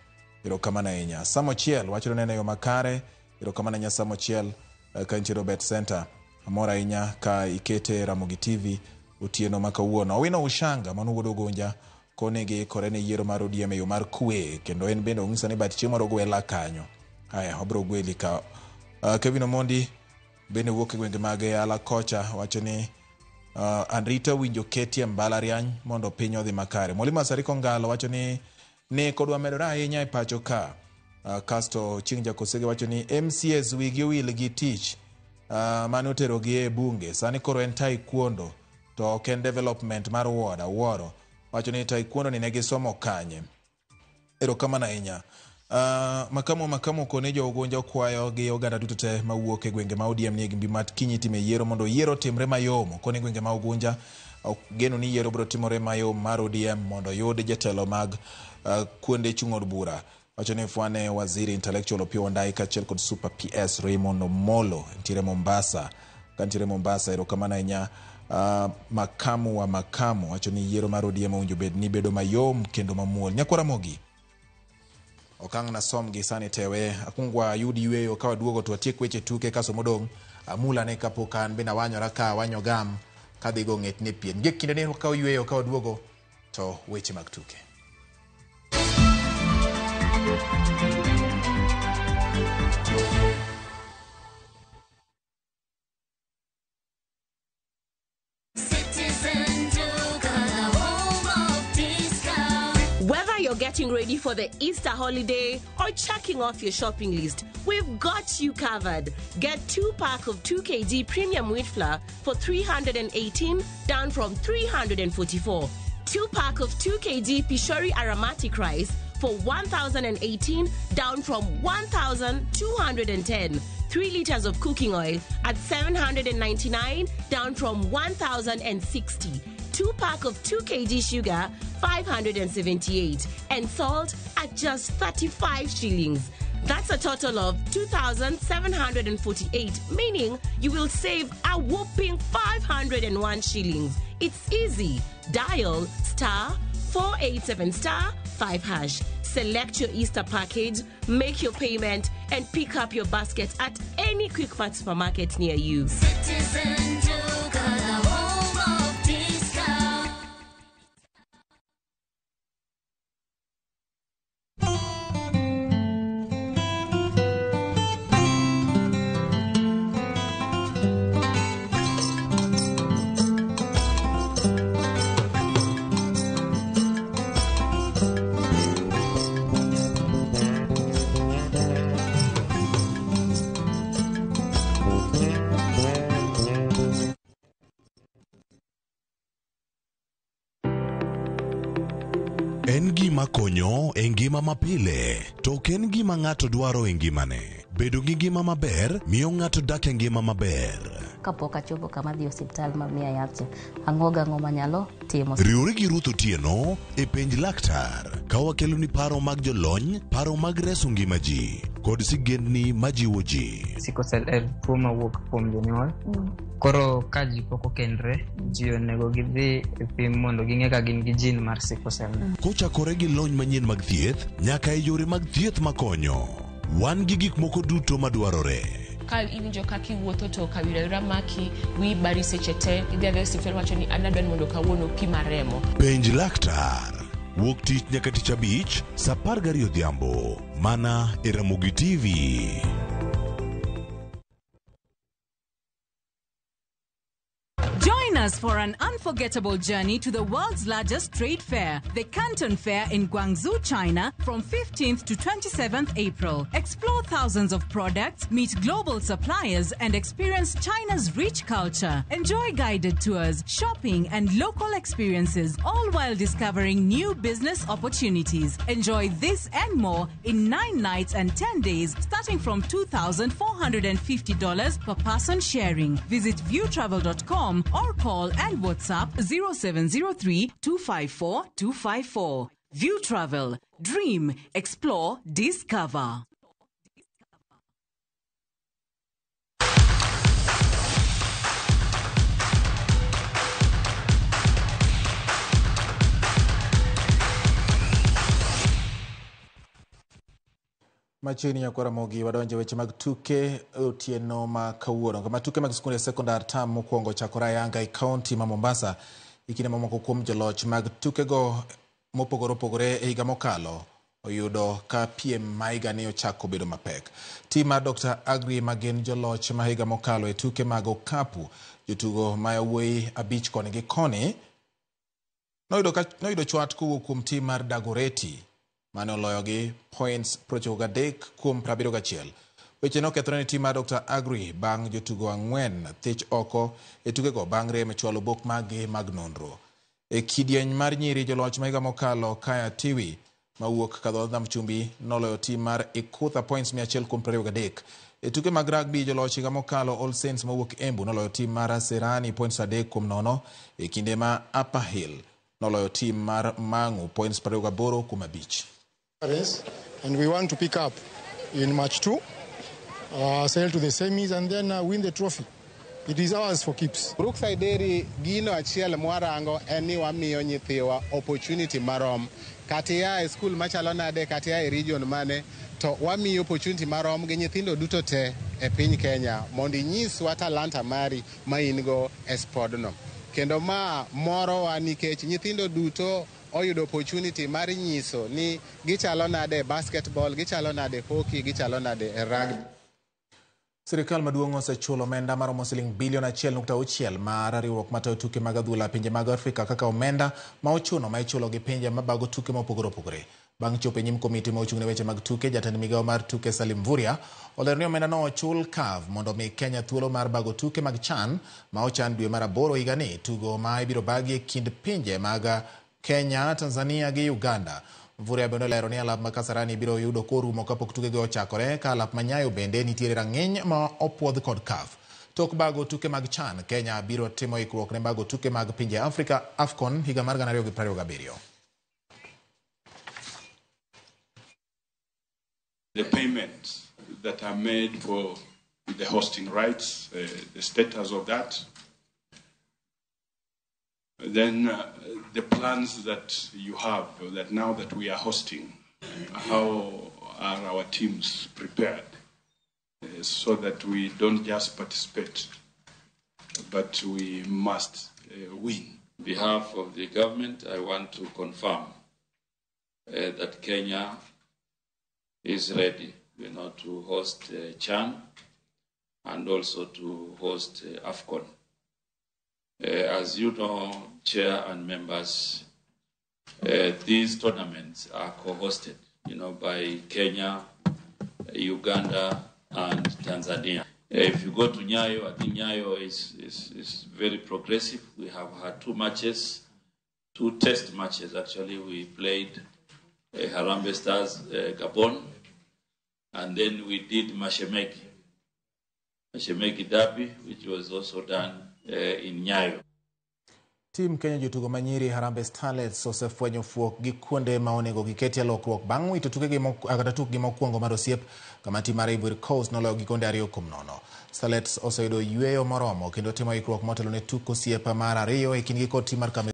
Erokamano ahinya. Sam Ochiel wacho ni neno yo makare. Erokamano ahinya Sam Ochiel ka intiere Robert Center. Amor ahinya ka ikete Ramogi TV otieno ma kawuono. Owino Ushanga mano wuod Ogonja koni giikore ne yiero mar ODM e yo mar kwe kendo en bende onyisa ni bat chieng' moro gwela kanyo. Haya, obiro gweli ka. Kevin Omondi bende wuok e gwenge mag Yala kocha wacho ni Anrita winjo ketie mbalariany mondo piny odhi makare. Mwalimu Asariko Ngalo wacho ni nek odwa medore ahinya e pacho ka. Kasto Chieng' Jakosege wacho ni MCS wigi owil gi tich mane oterogi e bunge. Sani koro en taekwondo to ok en development mar ward awuoro. Wacho ni taekwondo ni ne gisomo kanye. Erokamano ahinya. Makamu koni jo Ugunja okwayo gi oganda duto te mawuok e gwenge ma ODM nie gimbi mat kinyi time yiero mondo yiero otimre mayom. Koni gwenge ma Ugunja geno ni yiero biro timore mayom mar ODM mondo oyud jatelo mag kuonde chung' od bura. Wacho ni fwane waziri intellectual Opiyo Wandayi kaachiel kod Super PS Raymond Omolo ntiere Mombasa. Ka ntiere Mombasa, erokamano ahinya. Makamu wa makamu wacho ni yiero mar ODM owinjo bed ni bedo mayom kendo mamuol. Nyakwar Ramogi. Ok ang' nasomgi sani tewe akwong wayud yweyo ka waduogo to watiek weche tuke kaso modong' amulane kapok an bende awanyora ka awanyo gam kadhi go ng'etne pien. Gie kinde ni wakawo yweyo ka waduogo to weche mag tuke. Citizen Duka, the home of discount. Whether you're getting ready for the Easter holiday or checking off your shopping list, we've got you covered. Get 2 pack of 2 kg premium wheat flour for 318 down from 344. 2 pack of 2 kg Pishori aromatic rice for 1018 down from 1210. 3 liters of cooking oil at 799 down from 1060. 2 pack of 2 kg sugar 578 and salt at just 35 shillings. That's a total of 2,748, meaning you will save a whopping 501 shillings. It's easy. Dial star 487 star 5 hash. Select your Easter package, make your payment, and pick up your basket at any Quickmart supermarket near you. Citizen Duka, the home of discount. En gima konyo e ngima mapile, to ok en gima ng'ato dwaro e ngimane. Bedo gi ngima maber miyo ng'ato dak e ngima maber. Kapok achopo kama adhi e osiptal ma miya yath cha, ang'o gang'o manyalo timo. Riwri gi Ruth Otieno e penj laktar ka wakeloni paro mag jolony, paro mag reso ngima ji, kod sigendni majiwo ji. Sickle cell en tuo mawuok kuom jonyuol. Koro ka ji pok okendre, ji onego gidhi e pim mondo ging'e ka gin gi gene mar sickle cell. Kochakore gi lony manyien mag thieth nyaka e yore mag thieth makonyo. Wan gi gik moko duto madwarore. Ka iwinjo kaka iwuotho to kawira wira maki, wiyi bari seche te, idhi adhiya e osiptal wacho ni an adwa ni mondo kawuono pima remo. Penj laktar. Wuok tich nyaka tich abich, saa 12 odhiambo. Mana e Ramogi TV. Join us for an unforgettable journey to the world's largest trade fair, the Canton Fair in Guangzhou, China, from 15th to 27th April. Explore thousands of products, meet global suppliers, and experience China's rich culture. Enjoy guided tours, shopping, and local experiences, all while discovering new business opportunities. Enjoy this and more in 9 nights and 10 days, starting from $2,450 per person sharing. Visit viewtravel.com or call and WhatsApp 0703 254 254. View Travel. Dream, explore, discover. Machiegni nyakwar Ramogi wadonjo e weche mag tuke otieno ma kawuono. Kama tuke mag skunde sekondar tam mokwongo ochakore ayanga e kaunti ma Mombasa e kinde mamoko kuom joloch mag tukego mopogore opogore e higa mokalo oyudo ka piem ma higani ochako bedo mapek. Tim mar Dr. Agri ma gin joloch ma higa mokalo e tuke mag okapu, jotugo ma yawuoyi 5 koni gi koni noyudo chwat kowuok kuom tim mar Dagoretti mane oloyogi points 93 kuom 71. Weche nokethore ne tim mar Dr. Agri bang' jotugo 4 thich oko e tukego bang' rem chwalo bok maggi mag nonro. E kidieny mar nyiri joloch ma higa mokalo Kaya Tiwi mawuok Kadhodh Nam Chumbi noloyo tim mar Ikutha points 100 kuom 23. E tuke mag rugby joloch higa mokalo All Saints mawuok Embu noloyo tim mar Serani points 3 kuom 0 e kinde ma Upper Hill noloyo tim mar Mang'u points 28 kuom 5. And we want to pick up in match 2, sail to the semis and then win the trophy. It is ours for keeps. Brookside Dairy gino achiel mwarango en ni wamiyo nyithiwa opportunity marom. Kata ia e skul machalo nade, kata ia e region mane, to wamiyi opportunity marom gi nyithindo duto te e piny Kenya mondo inyiswa talanta mari ma in go e spodno. Kendo ma morowa nikech nyithindo duto oyudo opportunity mar nyiso ni gichalo nade e basketball, gichalo nade e hockey, gichalo nade e rugby. Sirikal maduong' osechulo omenda maromo siling bilion 1.6 mar riwruok matayo tuke mag adhula pinje mag Afrika kaka omenda ma ochuno ma ichulo gi pinje mabago tuke mopogore opogore. Bang' chopo e nyim komiti ma ochung' ne weche mag tuke, jatend migawo mar tuke Salim Mvurya olero ni omenda no ochul CAF mondo omi Kenya thuolo mar bago tuke mag CHAN ma ochan dwe mar 8 higani, tugo ma ibiro bagi e kind pinje mag Kenya, Tanzania gi Uganda. Mvurya bende olero ni alap ma Kasarani biro yudo korumo kapok tukego ochakore, ka alap ma Nyayo bende nitiere rang'iny ma opuodh kod CAF. Tok bago tuke mag CHAN, Kenya biro timo ikruok ne bago tuke mag pinje Afrika AFCON higa mar 2027. The payments that are made for the hosting rights, the status of that. Then the plans that you have, that now that we are hosting, how are our teams prepared so that we don't just participate, but we must win. On behalf of the government, I want to confirm that Kenya is ready, to host CHAN and also to host AFCON. As you know, Chair and members, these tournaments are co-hosted, by Kenya, Uganda, and Tanzania. If you go to Nyayo, I think Nyayo is very progressive. We have had 2 matches, 2 test matches actually. We played Harambee Stars, Gabon, and then we did Mashemeki Derby, which was also done in Nyayo. Team Kenya jotugo manyiri Harambee Starlets osefwenyo fuok gi kuonde ma onego giketie lokruok bang' wito tukegi kata tukgi mokwongo mar osiep kama tim mar Ivory Coast noloyo gi gonde 2-0. Starlets oseyudo yueyo moromo kendo timo ikruok motelo ne tuk osiep mar 2 e kindgi kod tim mar Cameroon.